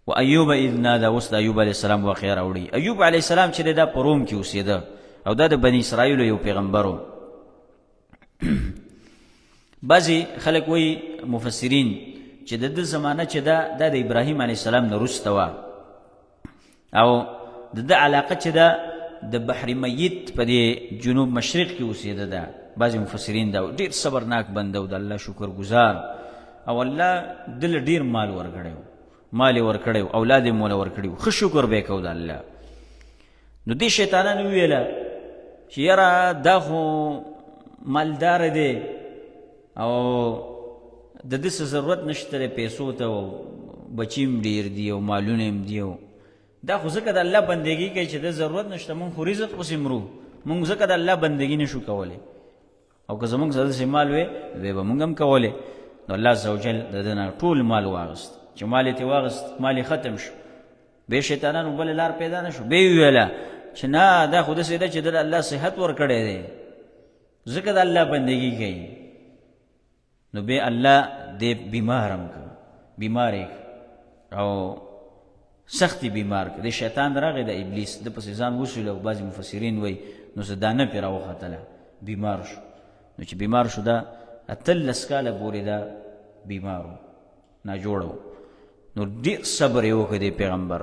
و ایوب اذ نادا، اوس د ایوب علیه السلام واقعه راوړي. ایوب علیه السلام چې دا په روم کې اوسېده او دا د بني اسرائیلو یو پیغمبر و. بعضې خلک وایي مفسرین چې د ده زمانه چې ده دا د ابراهیم علیه السلام نه وروسته وه، او د ده علاقه چې ده د بحر میت په دې جنوب مشرق کې اوسېده ده. بعضې مفسرین دا ډېر صبرناک بنده و، د الله شکر ګزار، او الله ده له ډېر مال ورکړی و، مال یې ورکړی و، اولاد یې موله ورکړي و، ښه شکر به یې کو د الله. نو دې شیطانانو وویله چې یاره دا خو مالدار دی او د ده څه ضرورت نشته دی پیسو ته، او بچي هم ډېر دي او مالونه هم دي، او دا خو ځکه د الله بندګي کوي چې د ضرورت نشته، مونږ خو رزق پسې مرو، مونږ ځکه د الله بندګي نشو کولی، او که زمونږ سره داسې مال وی بیا به مونږ هم کولی. نو الله عز وجل د ده نه ټول مال واغست، چې مال یې ترې واغست مال یې ختم شو. بیا شیطانانو بله لار پیدا نه شو، بیا یې وویله چې نه دا خو داسې ده چې ده له الله صحت ورکړی دی، ځکه د الله بندګي کوي. نو بیا الله دې بیمار هم کړ، بیمار یې او سختي بیمار کړ. د شیطان راغی، د ابلیس د پسې ځان وسول، او بعضې مفسرین وایي نو څه دانه پرې راوختله، بیمار شو. نو چې بیمار شو دا 18 کاله پورې دا بیمار و، ناجوړه و. نو ډېر صبر یې وکړ دی پیغمبر،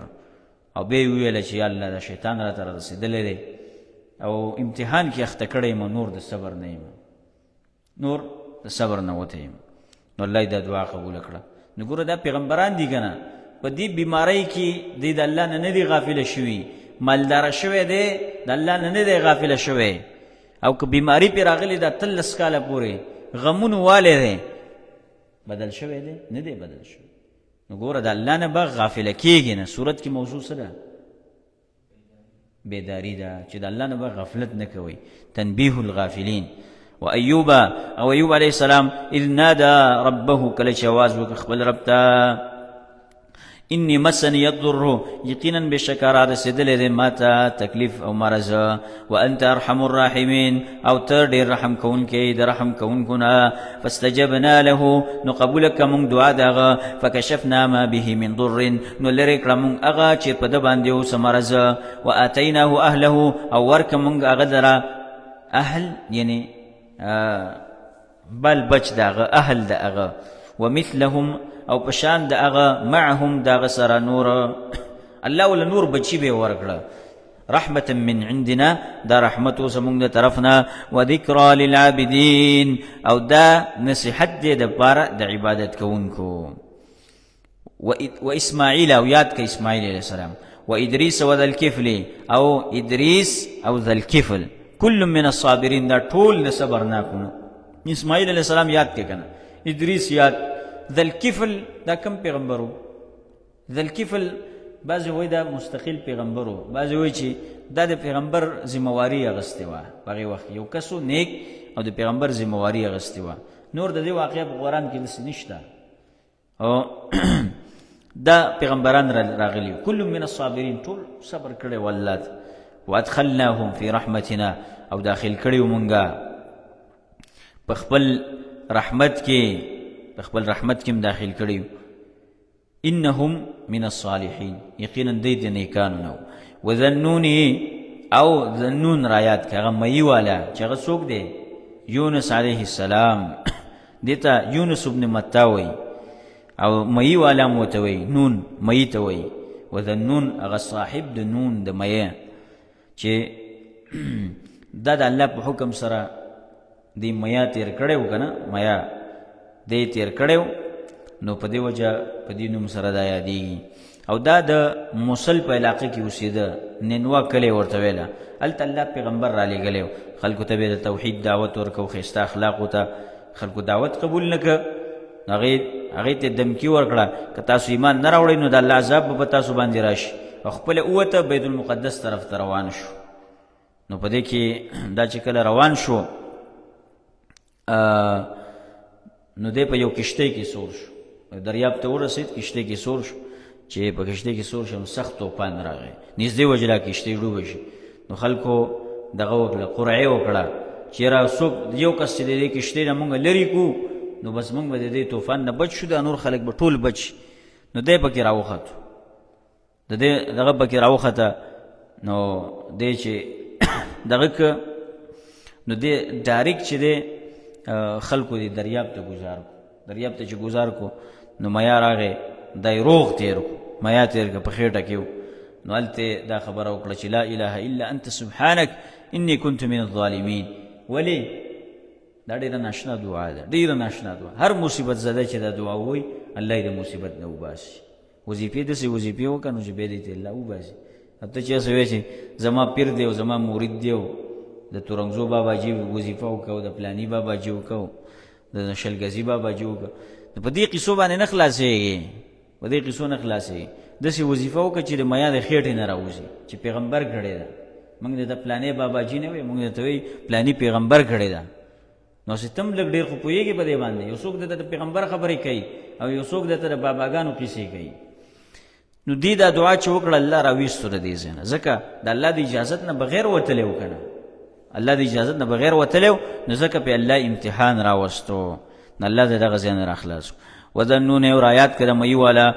او بیا یې وویله چې یا الله دا شیطان راته رسېدلی دی او امتحان کې اخته کړی یم، نور د صبر نه یم، نور د صبر نه وتی یم. نو الله یې دا دعا قبوله کړه. نو ګوره دا پیغمبران دي که نه، په دې بیمارۍ کې دی د الله نه نه دی غافله شوي، مالداره شوی دی د الله نه نه دی غافله شوی، او که بیماری پرې راغلې ده 18 کاله پورې غمونو والی دی، بدل شوی دی نه دی بدل شوی. نو ګوره د الله نه به غافله کېږي نه. صورت کې موضوع څه ده؟ بیداری ده چې د الله نه به غفلت نه کوي، تنبیه الغافلین. و ایوب، او ایوب علیه السلام، اذ نادى ربه، کله چې आवाज وکړ خپل رب ته، انی مسنی الضر، یقینا بشک را رسېدلی دی ماته تکلیف او مرض، وانت ارحم الراحمین، او ته ډېر رحم کوونکی د رحم کوونکو نه. فاستجبنا له، نو قبوله کړه مونږ دعا د هغه، فکشفنا ما به من ضر، نو لرې کړه مونږ هغه چې په ده باندې اوس مرض، وآتیناه اهله، او ورکړه مونږ هغه لره اهل، یعنی بل بچ د هغه، اهل د هغه، ومثلهم، او پشان د هغه، معهم د هغه سره نور، الله ول نور بچی به ورکړه. رحمة من عندنا، دا رحمت زمونږ د طرفنا، وذکرى للعابدین، او دا نصیحت دی د پاره د عبادت کوونکو. و اسماعیل، او یاد که اسماعیل علیه السلام، و ادریس و ذا الکفل، او ادریس او ذا الکفل، کل من الصابرین، دا ټول د صبرناکونو. اسماعیل علیه السلام یاد که کنه، ادریس یاد، ذا الکفل دا کم پیغمبرو؟ ذا الکفل بعضې وایي دا مستقل پیغمبر و، بعضې وایي چې دا د پیغمبر ذمهواري اخیستې وه. په هغې وخت یو کس و نیک او د پیغمبر ذمهواري اخیستې وه. نور د دې واقعه په قرآن کې داسې نشته. او دا پیغمبران راغلي، کل من الصابرین، ټول صبر کړی والله. وادخلناهم فی رحمتنا، او داخل کړیو مونږه په خپل رحمت کې، په خپل رحمت کې داخل کړیو. انهم من الصالحین، یقینا دی د نیکانو نه. وذنونی او ذنون رایات که هغه مئی والا چې هغه څوک دی؟ یونس علیه السلام، دې ته یونس ابن متا وایي، او مئی والا مو ته وایي، نون مئی ته وایي. وذنون هغه صاحب د نون د مئی چې دا د الله په حکم سره دی میا تیر کړی و که نه، میا دی تیر کړی و، نو په دې وجه په دې نوم سره دا یادېږي. او دا د موصل په علاقه کې اوسېده، نینوا کلی ورته ویله. هلته الله پیغمبر را لېږلی و، خلکو ته به یې د توحید دعوت ورکو، ښایسته اخلاقو ته. خلکو دعوت قبول نه کړ، هغې ته دمکي ورکړه که تاسو ایمان نه راوړئ نو د الله عذاب به په تاسو باندې راشي. او خپله ووته بیت المقدس طرف ته روان شو. نو په دې کې دا چې کله روان شو نو دی په یو کشتۍ کې سور شو، دریاب ته ورسېد، کشتۍ کې سور شو. چې په کشتۍ کې سور شو نو سخت توپان راغی، نږدې و چې دا کشتۍ ډوبه شي. نو خلکو دغه وکړه، قرعه وکړه چې را څوک یو کس چې د دې کشتۍ نه مونږ لرې کړو نو بس مونږ به د دې توفان نه بچ شو، دا نور خلک به ټول بچ. نو دی پکې راوختو، د دې دغه پکې راوخته. نو دی چې دغه که نو دی ډایرک چې دی خلکو دی دریاب ته ګزار کو، دریاب ته چې ګزار کو نو میا راغی، دی روغ تیر کو، میا تیر که په خېټه کې و. نو هلته دا خبره وکړه چې لا اله الا انت سبحانك انی كنت من الظالمین. ولی دا ډېره ناشنا دعا ده، ډېره ناشنا دعا. هر مصیبت زده چې دا دعا ووایي الله یې د مصیبت نه وباسي. وظیفې داسې وظیفې وکړه نو چې بیا دې ته الله وباسي. ته چې هسې وایې چې زما پیر دی او زما مرید دی او د تورنګزو بابا جي وظیفه وکړه او د پلاني بابا جي وکړه د شلګزي بابا جي وکړه، نو په دې قصو باندې نه خلاصېږي، په دې قصو نه خلاصېږي. داسې وظیفه وکړه چې د میا د خېټې نه راوځي چې پیغمبر کړې ده. موږ د پلانې بابا جي نه وایي، موږ ته وایي پلاني پیغمبر کړې ده. نو چې تم لږ ډېر خو پوهېږي په دې باندې. یو څوک درته د پیغمبر خبرې کوي او یو څوک درته د باباګانو قصې کوي. نو دې دا دعا چې وکړه الله راویستو د دې ځای نه، ځکه د الله د اجازت نه بغیر وتلی و که نه، الله د اجازت نه بغیر وتلی و، نو ځکه پې الله امتحان راوستو، نو الله د دغه ځای نه راخلاص. وذنون یو رایات کړه مئی والا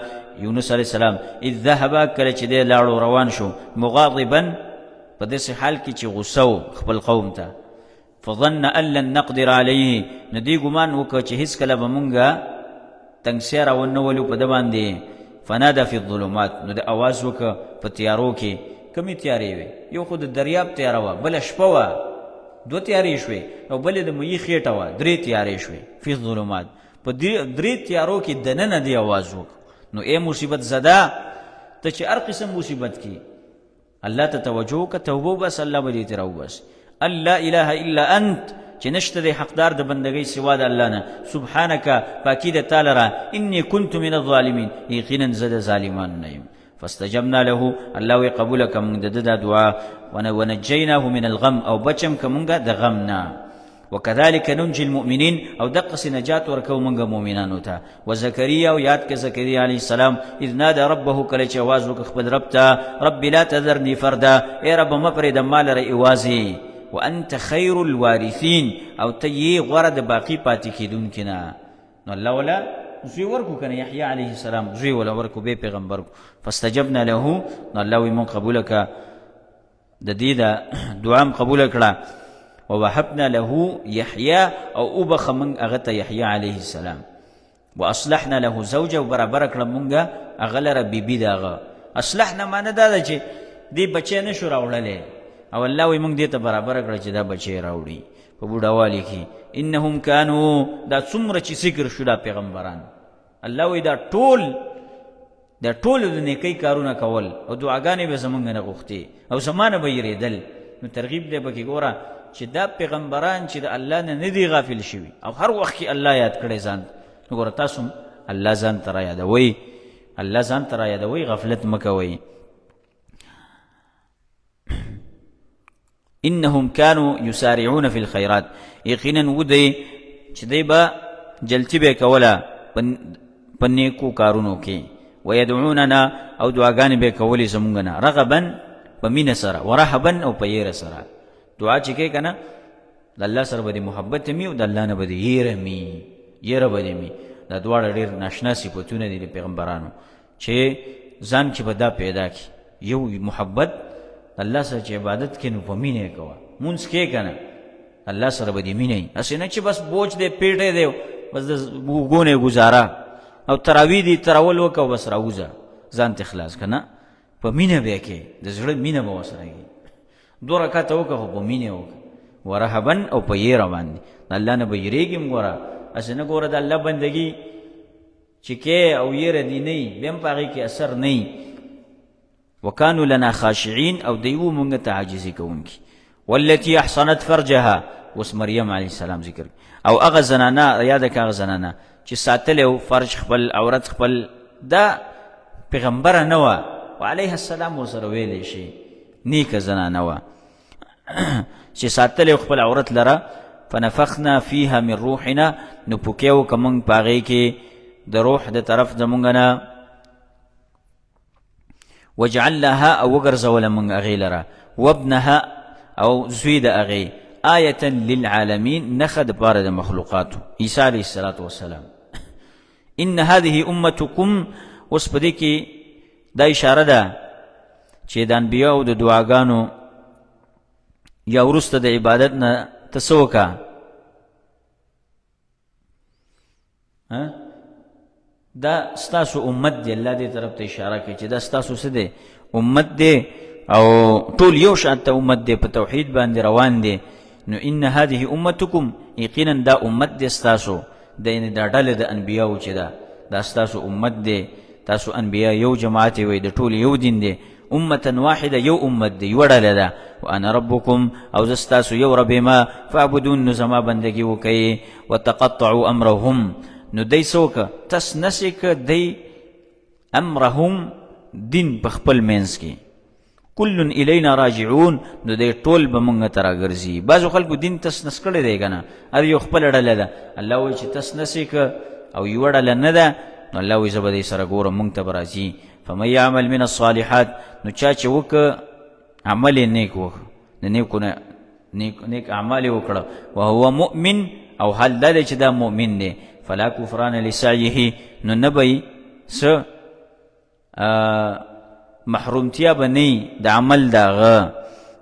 یونس علیه السلام، اذ ذهب کله چې دی لاړو روان شو، مغاضبا په داسې حال کې چې غوسه و خپل قوم ته، فظن ان لن نقدر علیه، نو دی ګمان وکړ چې هیڅکله به مونږه تنګسیا راونه ولو په ده باندې. فنادى فی الظلمات، نو د اواز وکړ په تیارو کې. کمې تیارې وې؟ یو خو د دریاب تیاره وه، بله شپه وه، دوه تیارې شوې، او بله د میي خېټه وه، درې تیارې شوې. فی الظلمات، په درې تیارو کې دننه دی اواز وکړ. نو ای مصیبت زده ته چې هر قسم مصیبت کې الله ته توجه وکړه، توبه وباسه، الله به دې ترې راوباسي. الله اله الا انت، چې نشته دی حقدار د بندګۍ سوا د الله نه، سبحانک پاکي د تا لره، انی كنت من الظالمین، یقینا زه د ظالمانو نه یم. فاستجبنا له، الله وی قبول که مونږ د ده دا دعا، ونجیناه من الغم، او بچم که مونږ د غم نه. وكذلك ننجي المؤمنين، او دقس نجات ورکو مونږ مؤمنانو ته. وزكريا، او یاد کې زکریا علیه السلام، اذ نادى ربه، کله چې आवाज وکړ خپل رب ته، رب لا تذرني فردا، ای رب مه پرېږده ما لره یوازې، وانت خیر الوارثین، او ته یې غوره د باقي پاتې کېدونکي نه. نو الله ولا زوی ورکو کنه، یحیی علیه السلام زوی ولا ورکو، به پیغمبر کو. فاستجبنا له، نو الله وی مون قبول کا د دې دا دعا هم قبول کړه. ووهبنا له یحیی، او وبخښه موږ هغه ته یحیی علیه السلام. واصلحنا له زوجه، او برابره کړه موږ هغه لره بیبي د هغه. اصلحنا معنی دا ده چې دې بچی نه شو راوړلی، او الله وایي موږ دې ته برابره کړه چې دا بچی راوړي په بوډاوالي کې. انهم کانو، دا څومره چې ذکر شو دا پیغمبران، الله وایي دا ټول دا ټول د نیکۍ کارونه کول او دعاګانې به زمونږ نه غوښتې او زما نه به یریدل. نو ترغیب دی پکې ګوره چې دا پیغمبران چې د الله نه نه دي غافل شوي او هر وخت کې الله یاد کړی ځان، نو ګوره تاسو الله ځان ته را یادوئ، الله ځان ته را یادوئ، غفلت مه کوئ. انهم كانوا يسارعون في الخيرات، یقینا ودی چې دی به جلتی به کوله په نیکو کارونو کې، ويدعوننا، او دعاګانې به کولې زمونږ نه، رغبا په مینه سره، ورهبا او په یره سره. دعا چې کې کنه د الله سره به محبت می او د الله نه به یره می، یره به می. دا دواړه ډېر ناشنا صفتونه دي د پیغمبرانو چې ځان کې به دا پیدا کی. یو محبت الله سره چې عبادت کې نو په مینه کوه، مونځ کې کنه الله سره به دې مینه وي، هسې نه چې بس بوج دی پیټی دی بس د ګونې ګزاره او تراوی دی تراول وکړه بس راوځه ځان ته خلاص که نه، په مینه به یې کې، د زړه مینه به ورسره وي. دوه رکعته وکړه خو په مینه وکړه، ورهبا او په یره باندې د الله نه به یېرېږي هم. ګوره هسې نه ګوره د الله بندګي چې کې او یره دې نه وي بیا هم په هغې کې اثر نه وي. وکانو لنا خاشعين او دی وو مونږ ته عاجزي کوونکي. والتي احصنت فرجها، اوس مریم علیه السلام ذکر او هغه زنانه یاده که هغه زنانه چې ساتلی و فرج خپل عورت خپل، دا پیغمبره نه وه وعلیه السلام ورسره ویلی شي، نیکه زنانه وه چې ساتلی خپل عورت لره. فنفخنا فيها من روحنا، نو پوکې وکړه مونږ په هغې کې د روح د طرف زمونږ نه. وجعلناها او وګرځوله مونږ هغې لره وابنها او زوی د هغې آیة للعالمین، نښه دپاره د مخلوقاتو، عیسی علیه الصلاة والسلام. ان هذه امتکم، اوس په دې کې دا اشاره ده چې د انبیاو د دعاګانو یا وروسته د عبادت نه ته څه وکړه؟ دا ستاسو امت دی. الله دې طرف ته اشاره کوي چې دا ستاسو څه دی؟ امت دی، او ټول یو شانته امت دی، په توحید باندې روان دی. نو ان هذه امتکم، یقینا دا امت دی ستاسو، د یعنی دا ډله د انبیاو چې ده دا ستاسو امت دی. تاسو انبیا یو جماعت وي، د ټول یو دین دی، امة واحده یو امت دی، یوه ډله ده. وانا ربکم او زه ستاسو یو رب ما، فاعبدون نو زما بندګي وکئ. وتقطعوا امرهم، نو دی څه وکړه؟ تس نس یې که دی امرهم دین په خپل منځ کې. کل الینا راجعون، نو دی ټول به مونږ ته راګرځي. بعضو خلکو دین تس نس کړی دی که نه، هر یو خپله ډله ده. الله وایي چې تس نس یې که او یوه ډله نه ده، نو الله وایي زه به دې سره ګورم، مونږ ته به راځي. فمن يعمل من الصالحات، نو چا چې وکړه عمل یې نیک وکړ، د نیکو نه نیک نیک اعمال یې وکړه، وهو مؤمن او حال دا دی چې دا مؤمن دی، فلا کفران لسعیه، نو نه به یې څه محرومتیا به نه د عمل د هغه،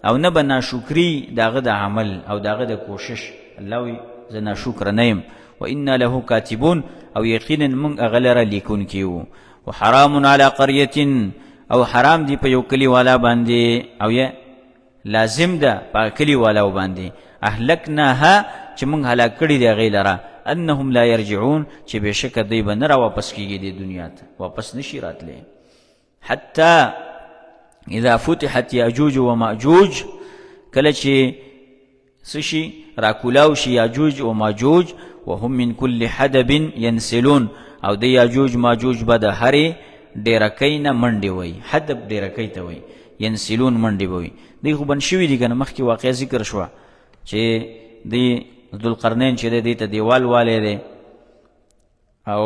او نه به ناشکري د هغه د عمل او د هغه د کوشش. الله وایي زه ناشکره نه یم. وانا له کاتبون، او یقینا موږ هغه لره لیکونکي یو. وحرام علی قريه، او حرام دی په یو کلی والا باندې، او یا لازم ده په کلی والا باندې، اهلکناها چې موږ هلاک کړي دی هغې لره، انهم لا يرجعون، چې بېشکه دوی به نه را واپس کېږي، دې دنیا ته واپس نشي راتلی. حتی اذا فتحت یاجوج وماجوج، کله چې څه شي راکولاو شي یاجوج او ماجوج، وهم من کل حدب ینسلون، او د یاجوج ماجوج به د هرې ډیرکۍ نه منډې وایي، حدب ډیرکۍ ته وایي، ینسلون منډې به وي. دوی خو بند شوي دي که نه، مخکې واقعه ذکر شوه چې دی ذوالقرنین چې دی، دی ته دیوال والی دی او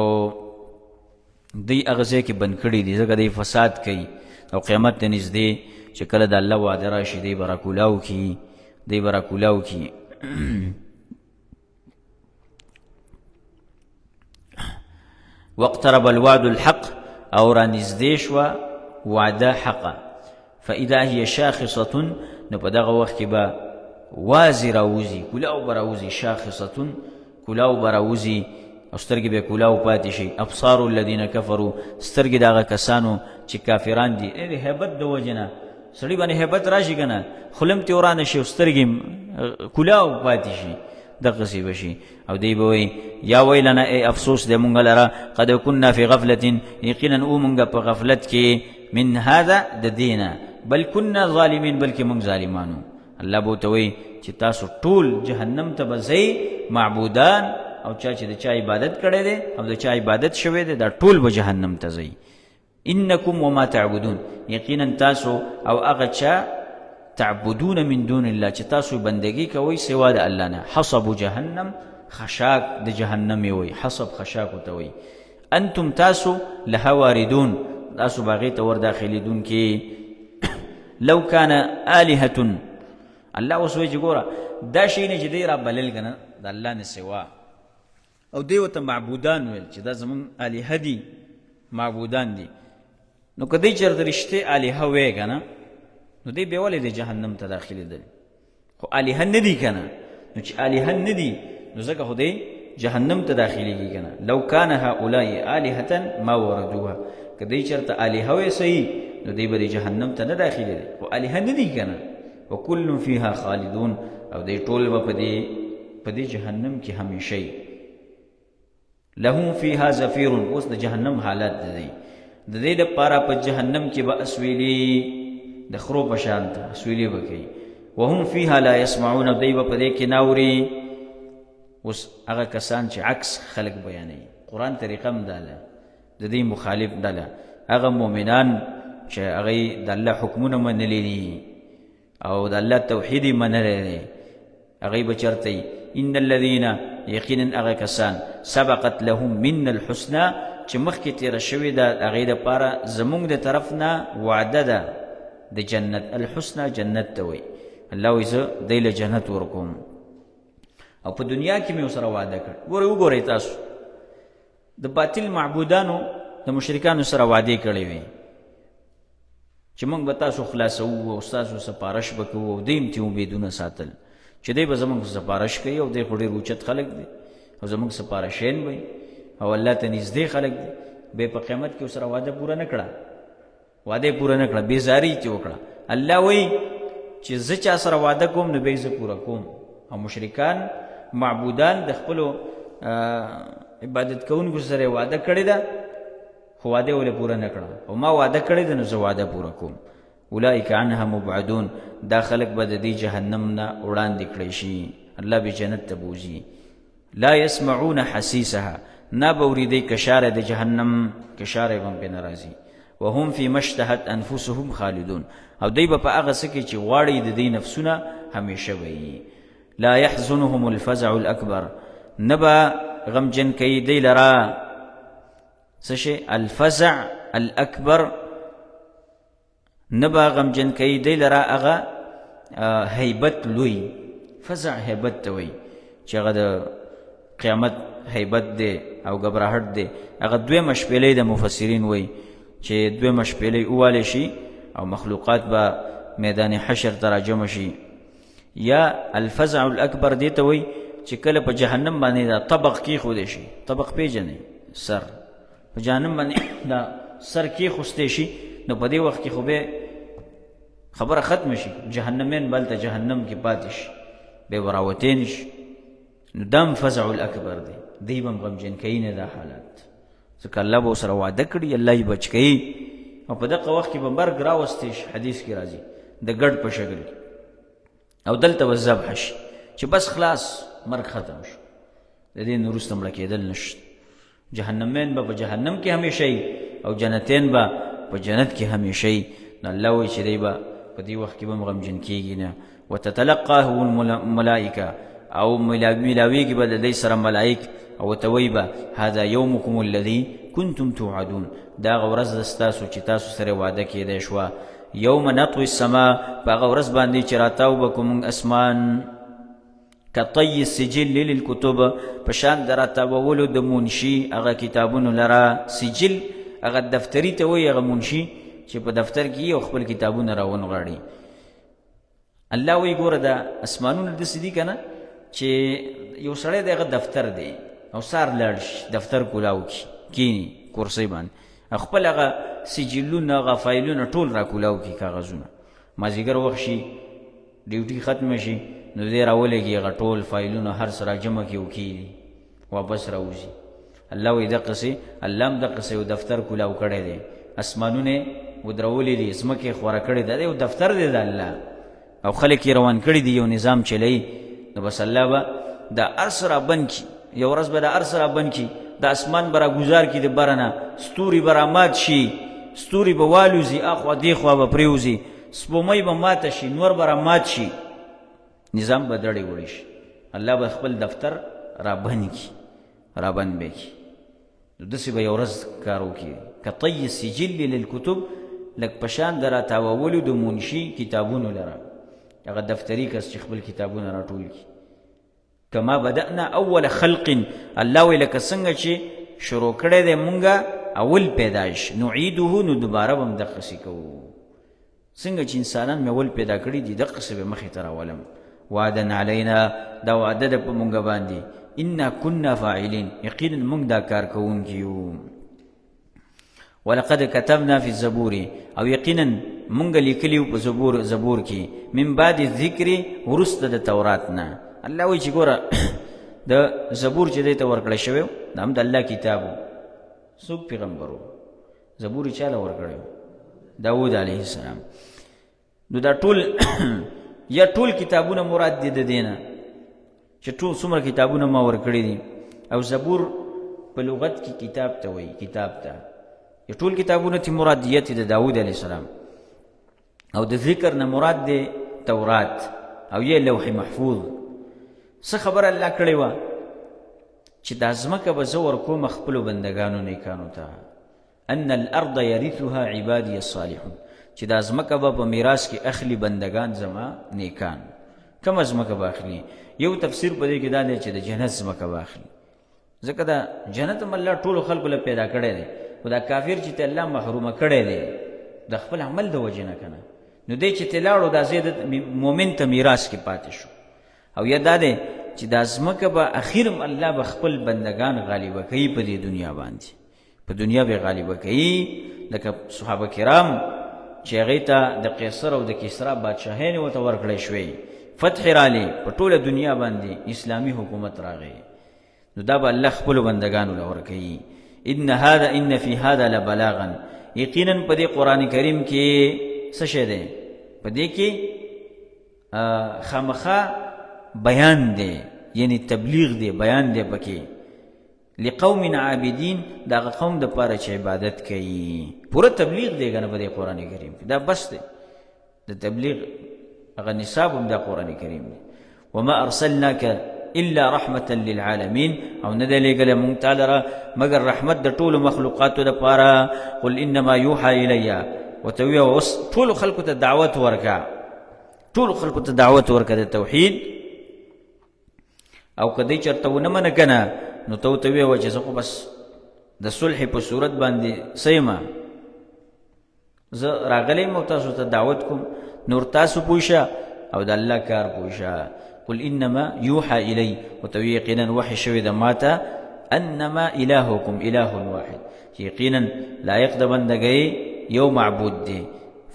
دوی هغه ځای کې بند کړي دي، ځکه دوی فساد کوي. او قیامت ته نږدې چې کله د الله وعده راشي، دوی به راکولاو کړي، دوی به راکولاو کړي. واقترب الوعد الحق، او را نږدې شوه وعده حقه. فاذا هي شاخصه، نو په دغه وخت کې به وازې راوځي، کلاو به راوځي، شاخصه کلاو به راوځي او سترګې به کلاو پاتې شي. ابصار الذین کفروا، سترګې د هغه کسانو چې کافران دي، د هیبت د وجې نه سړي باندې هیبت راشي که نه، خوله هم ترې ورانه شي او سترګې کلاو پاتې شي، دغسې به شي. او دی به وایي یا ویلنا، ای افسوس دی مونږ لره، قد كنا فی غفلة، یقینا او مونږ په غفلت کې، من هذا د دینه، بل كنا ظالمین، بلکې مونږ ظالمانو. الله به ورته وایي چې تاسو ټول جهنم ته به ځئ معبودان، او چا چې د چا عبادت کړی دی او د چا عبادت شوی دی، دا ټول به جهنم ته ځئ. انکم وما تعبدون، یقینا تاسو او هغه چا تعبدون من دون الله چې تاسو بندگی کوئ سوا د الله نه، حصب جهنم، خشاک د جهنم وي، حصب خشاک ته وي. انتم تاسو لها واردون، تاسو باغې ته ور داخلېدونکي. لو کان الهه. الله اوس وایي چې ګوره دا شی نه چې دی را بلل که نه د الله نه سوا، او دی ورته معبودان ویل چې دا زمونږ الهه دي، معبودان دي. نو که دی چېرته رښتې الهه وی که نه، نو دی بیا ولې د جهنم ته داخلېدل؟ خو الهه نه دي که نه، نو چې الهه نه دي نو ځکه خو دی جهنم ته داخلېږي که نه. لو کان هؤلاء الهة ما وردوها، که دی چېرته الهه وی صحیح نو دی به د جهنم ته نه داخلېدل، خو الهه نه دي که نه. وکل فیها خالدون، او دی ټول به په دې جهنم کې همیشه وي. لهم فیها زفیر، اوس د جهنم حالت دی. د دې لپاره په جهنم کې به اسویلي د خرو په شان ته اسویلي به کوي. وهم فیها لا یسمعون، دوی به په دې کې نه اوري. اوس هغه کسان چې عکس خلک بیانوي، قرآن طریقه هم دا ده، د دې مخالف ډله، هغه مؤمنان چې هغوی د الله حکمونه منلي دي او د الله توحید یې منلی دی، هغوی به چېرته وي؟ ان الذین، یقینا هغه کسان، سبقت لهم منا الحسنی، چې مخکې تېره شوې ده هغې دپاره زموږ د طرف نه وعده ده د جنت. الحسنی جنت ته وایي. الله وایي زه دی له جنت ورکوم، او په دنیا کې مې ورسره وعده کړ. ګورئ وګورئ تاسو د باطل معبودانو د مشرکانو سره وعدې کړې وې چې موږ به تاسو خلاصوو او ستاسو سفارش به کوو، او دوی هم ترې امیدونه ساتل چې دوی به زموږ سفارش کوي، او دوی خو ډېر اوچت خلک دي او زموږ سفارشین به او الله ته نږدې خلک دي. بیا په قیامت کې ورسره وعده پوره نه کړه، وعده یې پوره نه کړه، بېزاري یې ترې وکړه. الله وایي چې زه چا سره وعده کوم نو بیا یې زه پوره کوم. او مشرکان معبودان د خپلو عبادت کوونکو سره وعده کړې ده، خو وعده ولې پوره نه کړه، او ما وعده کړې ده نو زه وعده پوره کوم. اولئک عنها مبعدون، دا خلک به د دې جهنم نه وړاندې کړی شي، الله به جنت ته بوځي. لا يسمعون حسیسها، نه به اورېدی کشاره د جهنم، کشاره به هم پرې نه راځي. وهم فی ما اشتهت انفسهم خالدون، او دوی به په هغه څه کې چې غواړي د دوی نفسونه همیشه به وي. لا يحزنهم الفزع الاکبر، نه به غمجن کوي دوی لره څه شی؟ الفزع الاکبر، نه به غمجن کوي دی لره هغه هیبت لوی. فزع هیبت ته وایي چې هغه د قیامت هیبت دی او ګبراهټ دی. هغه دویمه شپېلۍ د مفسرین وایي چې دویمه شپېلۍ ووالی شي او مخلوقات به میدان حشر ته راجمع شي. یا الفزع الاکبر دی ته وایي چې کله په جهنم باندې دا طبق کېښودی شي، طبق پېژنئ، سر په جهنم باندې دا سر کېښوستی شي، نو په دې وخت کې خو به خبره ختمه شي، جهنمین به هلته جهنم کې پاتې شي، بیا به راوتی نه شي. نو دا هم فزع الاکبر دی، دی به هم غمجن کوي نه دا حالات، ځکه الله به ورسره وعده کړي، الله یې بچ کوي، او په دغه وخت کې به مرګ راوستی شي. حدیث کې راځي د ګډ په شکل کې، او دلته به ذبح شي چې بس خلاص مرګ ختم شو، د دې نه وروسته مړه کېدل نشته. جهنمین به په جهنم کې همیشه وي او جنتین به په جنت کې همیشه وي. نو الله وایي چې دی به په دې وخت کې به هم غمجن کېږي نه. وتتلقاه الملائکه، او ملاویږي به د دی سره ملائک، او ورته وایي به هذا یومکم الذي کنتم توعدون، دا هغه ورځ ده ستاسو چې تاسو سره وعده کېدی شوه. یوم نطوي السما، په هغه ورځ باندې چې راتاو به کړو موږ اسمان، کطی السجل للکتب، په شان د راتاوولو د منشي هغه کتابونو لره. سجل هغه دفتري ته وایي، هغه منشي چې په دفتر کې یو خپل کتابونه راونغاړي. الله وایي ګوره دا اسمانونه داسې دي که نه چې یو سړی دی هغه دفتر دی او سار لاړ شي دفتر کولاو کړي، کیني کرسۍ باندې خپل هغه سجلونه هغه فایلونه ټول را کولاو کړي، کاغذونه. مازدیګر وخت شي، ډیوټي ختمه شي، نو دی راولېږي هغه ټول فایلونه هر څه راجمع کړي او کښېني واپس راوځي. الله وایي دقسې الله هم دقسې یو دفتر کولاو کړی دی، اسمانونه یې ودرولي دي، ځمکه یې خوره کړې ده، یو دفتر دی د الله، او خلک یې روان کړي دي، یو نظام چلوي. نو بس الله به دا هر څه رابند کړي، یو ورځ به دا هر څه رابند کړي، د اسمان به راګوزار کړي، د بره نه ستوري به رامات شي، ستوري به والوځي، اخوا دې خوا به پرېوځي، سپومۍ به ماته شي، نور به رامات شي، نظام به دړې وړې شي. الله به خپل دفتر رابند کړي، رابند به کړي. نو داسې به یو ورځ کار وکړي، کطی السجل للکتب، لک پشان د راتاوولو د منشي کتابونو لره، هغه دفتري کس چې خپل کتابونه راټول کړي. کما بدأنا اول خلق، الله وی لکه څنګه چې شروع کړی دی مونږه اول پیدایش، نعیده نو دوباره به هم دقسې کوو. څنګه چې انسانان مې اول پیدا کړي دي دقسې به مخې ته راولم. وعدا علینا، دا وعده ده په مونږ باندې، انا كنا فاعلین، یقینا مونږ دا کار کوونکي یو. ولقد كتبنا في الزبور، او یقینا مونږ لیکلی په زبور کې من بعد الذکر، وروسته د تورات نه. الله وایي چې ګوره د زبور چې دی ته ورکړی شوی دا هم د الله کتاب و، څوک پیغمبر و، زبور یې چا له ورکړی و؟ داود علیه السلام. نو دا ټول یا ټول کتابونه مراد دي د دې نه چې ټول څومره کتابونه ما ورکړي دي. او زبور په لغت کې کتاب ته وایي، کتاب ته یا ټول کتابونه چې مراد دي د داود علیه السلام. او د ذکر نه مراد دی تورات او یې لوح محفوظ. څه خبره الله کړې وه چې دا ځمکه به زه ورکوم خپلو بندګانو نیکانو ته، ان الارض يرثها عبادي الصالحون، چې دا ځمکه به په میراث کې اخلي بندګان زما نیکان. کومه ځمکه به اخلي؟ یو تفسیر په دې کې دا دی چې د جنت ځمکه به اخلي، ځکه دا جنت هم الله ټولو خلکو له پیدا کړی دی، خو دا کافر چې ته الله محرومه کړی دی د خپل عمل د وجې نه که نه، نو دی چې ته لاړو دا ځای د مؤمن ته میراث کې پاتې شو. او یا دا دی چې دا ځمکه به اخیر هم الله به خپل بندګان غالبه کوي په دې دنیا باندې، په دنیا به غالبه کوي، لکه صحابه کرام چې هغې ته د قیصر او د کسرا بادشاهۍ ورته ورکړی شوې، فتح رالی په ټوله دنیا باندې اسلامي حکومت راغی، نو دا به الله خپلو بندګانو له ورکوي. ان هذا ان فی هذا لبلاغا، یقینا په دې قرآن کریم کې څه شی دی؟ په دې کې خامخا بیان دی، یعنی تبلیغ دی، بیان دی پکې لقوم عابدین، د هغه قوم دپاره چې عبادت کوي. پوره تبلیغ دی که نه په دې قرآن کریم کې، دا بس دی د تبلیغ هغه نصاب هم د قرآن کریم دی. وما ارسلناک الا رحمة للعالمین، او نه دی لېږلی مونږ تا لره مګر رحمت د ټولو مخلوقاتو دپاره. قل انما یوحى الی، ورته ووایه اوس ټولو خلکو ته دعوت ورکړه، ټولو خلکو ته دعوت ورکړه د توحید. او که دی چېرته ونه منه که نه، نو ته ورته ووایه چې زه خو بس د صلح په صورت باندې څه یم، زه راغلی یم او تاسو ته دعوت کوم، نور تاسو پوه شه او د الله کار پوه شه. قل انما یوحى الی، ورته ووایه یقینا وحی شوې ده ما ته، انما الهکم اله واحد، چې یقینا لایق د بندګۍ یو معبود دی.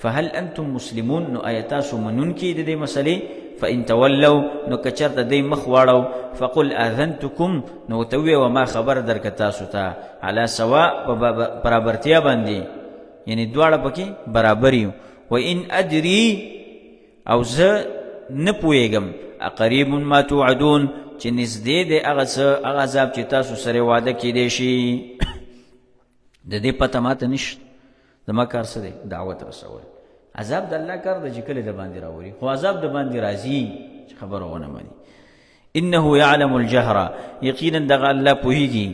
فهل انتم مسلمون، نو آیا تاسو منونکي د دې مسلې؟ فإن تولوا، نو که چېرته دی مخ واړو، فقل آذنتکم، نو ورته ووایه ما خبر درکړه تاسو ته، علی سوا، په برابرتیا باندې، یعنی دواړه پکې برابر یو. وان ادري، او زه نه پوهېږم، اقریب ما توعدون، چې نږدې دی هغه څه، هغه عذاب چې تاسو سره وعده کېدی شي. د دې پته ماته نشته، زما کار څه دی؟ دعوت رسول. عذاب د الله کار دی چې کله د باندې راولي، خو عذاب د باندې راځي چې خبره ونه مني. انه يعلم الجهر، یقینا دغه الله پوهیږي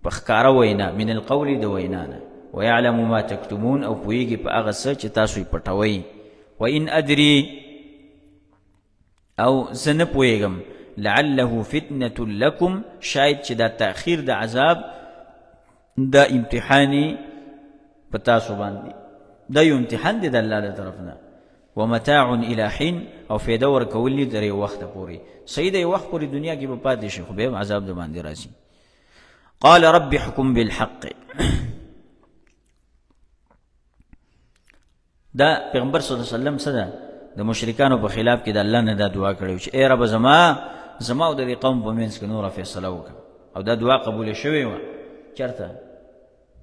په ښکاره وینا، من القول د وینا نه، ويعلم ما تکتمون، او پوهیږي په هغه څه چې تاسو یې پټوئ. وان ادري، او زه نه پوهېږم، لعله فتنة لکم، شاید چې دا تأخیر د عذاب دا امتحاني په تاسو باندې، دا یو امتحان دی د الله له طرف نه. ومتاع الى حين، او فایده ورکول دي تر یو وخته پورې، صحیح دی یو وخت پورې دنیا کې به پاتې شي، خو بیا هم عذاب د باندې راځي. قال رب حکم بالحق، دا پیغمبر صلی الله علیه وسلم څه ده د مشرکانو په خلاف کې د الله نه دا دعا کړې چې ای رب زما، زما او د دې قوم په منځ کې نوره فیصله وکړه. او دا دعا قبول شوې وه چېرته؟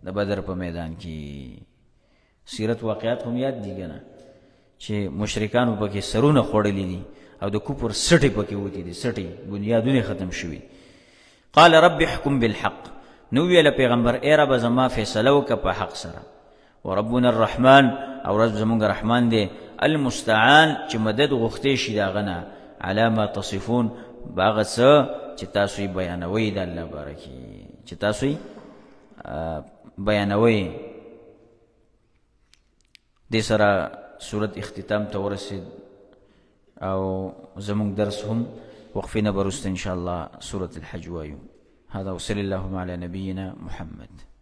د بدر په میدان کې. سیرت واقعات هم یاد دي که نه چې مشرکانو پکې سرونه خوړلي دي او د کفر سټې پکې وتي دي، سټې بنیادونه ختم شوي. قال رب احکم بالحق، نو ویل پیغمبر ای رب زما فیصله وکړه په حق سره. وربنا الرحمن، او رب زمونږ رحمان دی، المستعان چې مدد غوښتی شي د هغه نه، علی ما تصفون، په هغه څه چې تاسو یې بیانوئ د الله باره کې، چې تاسو یې بیانوئ. دې سره سورت اختتام ته ورسید او زموږ درس هم وقفې نه به وروسته ان شاء الله سورة الحج وایو. هذا وصلى اللهم على نبينا محمد.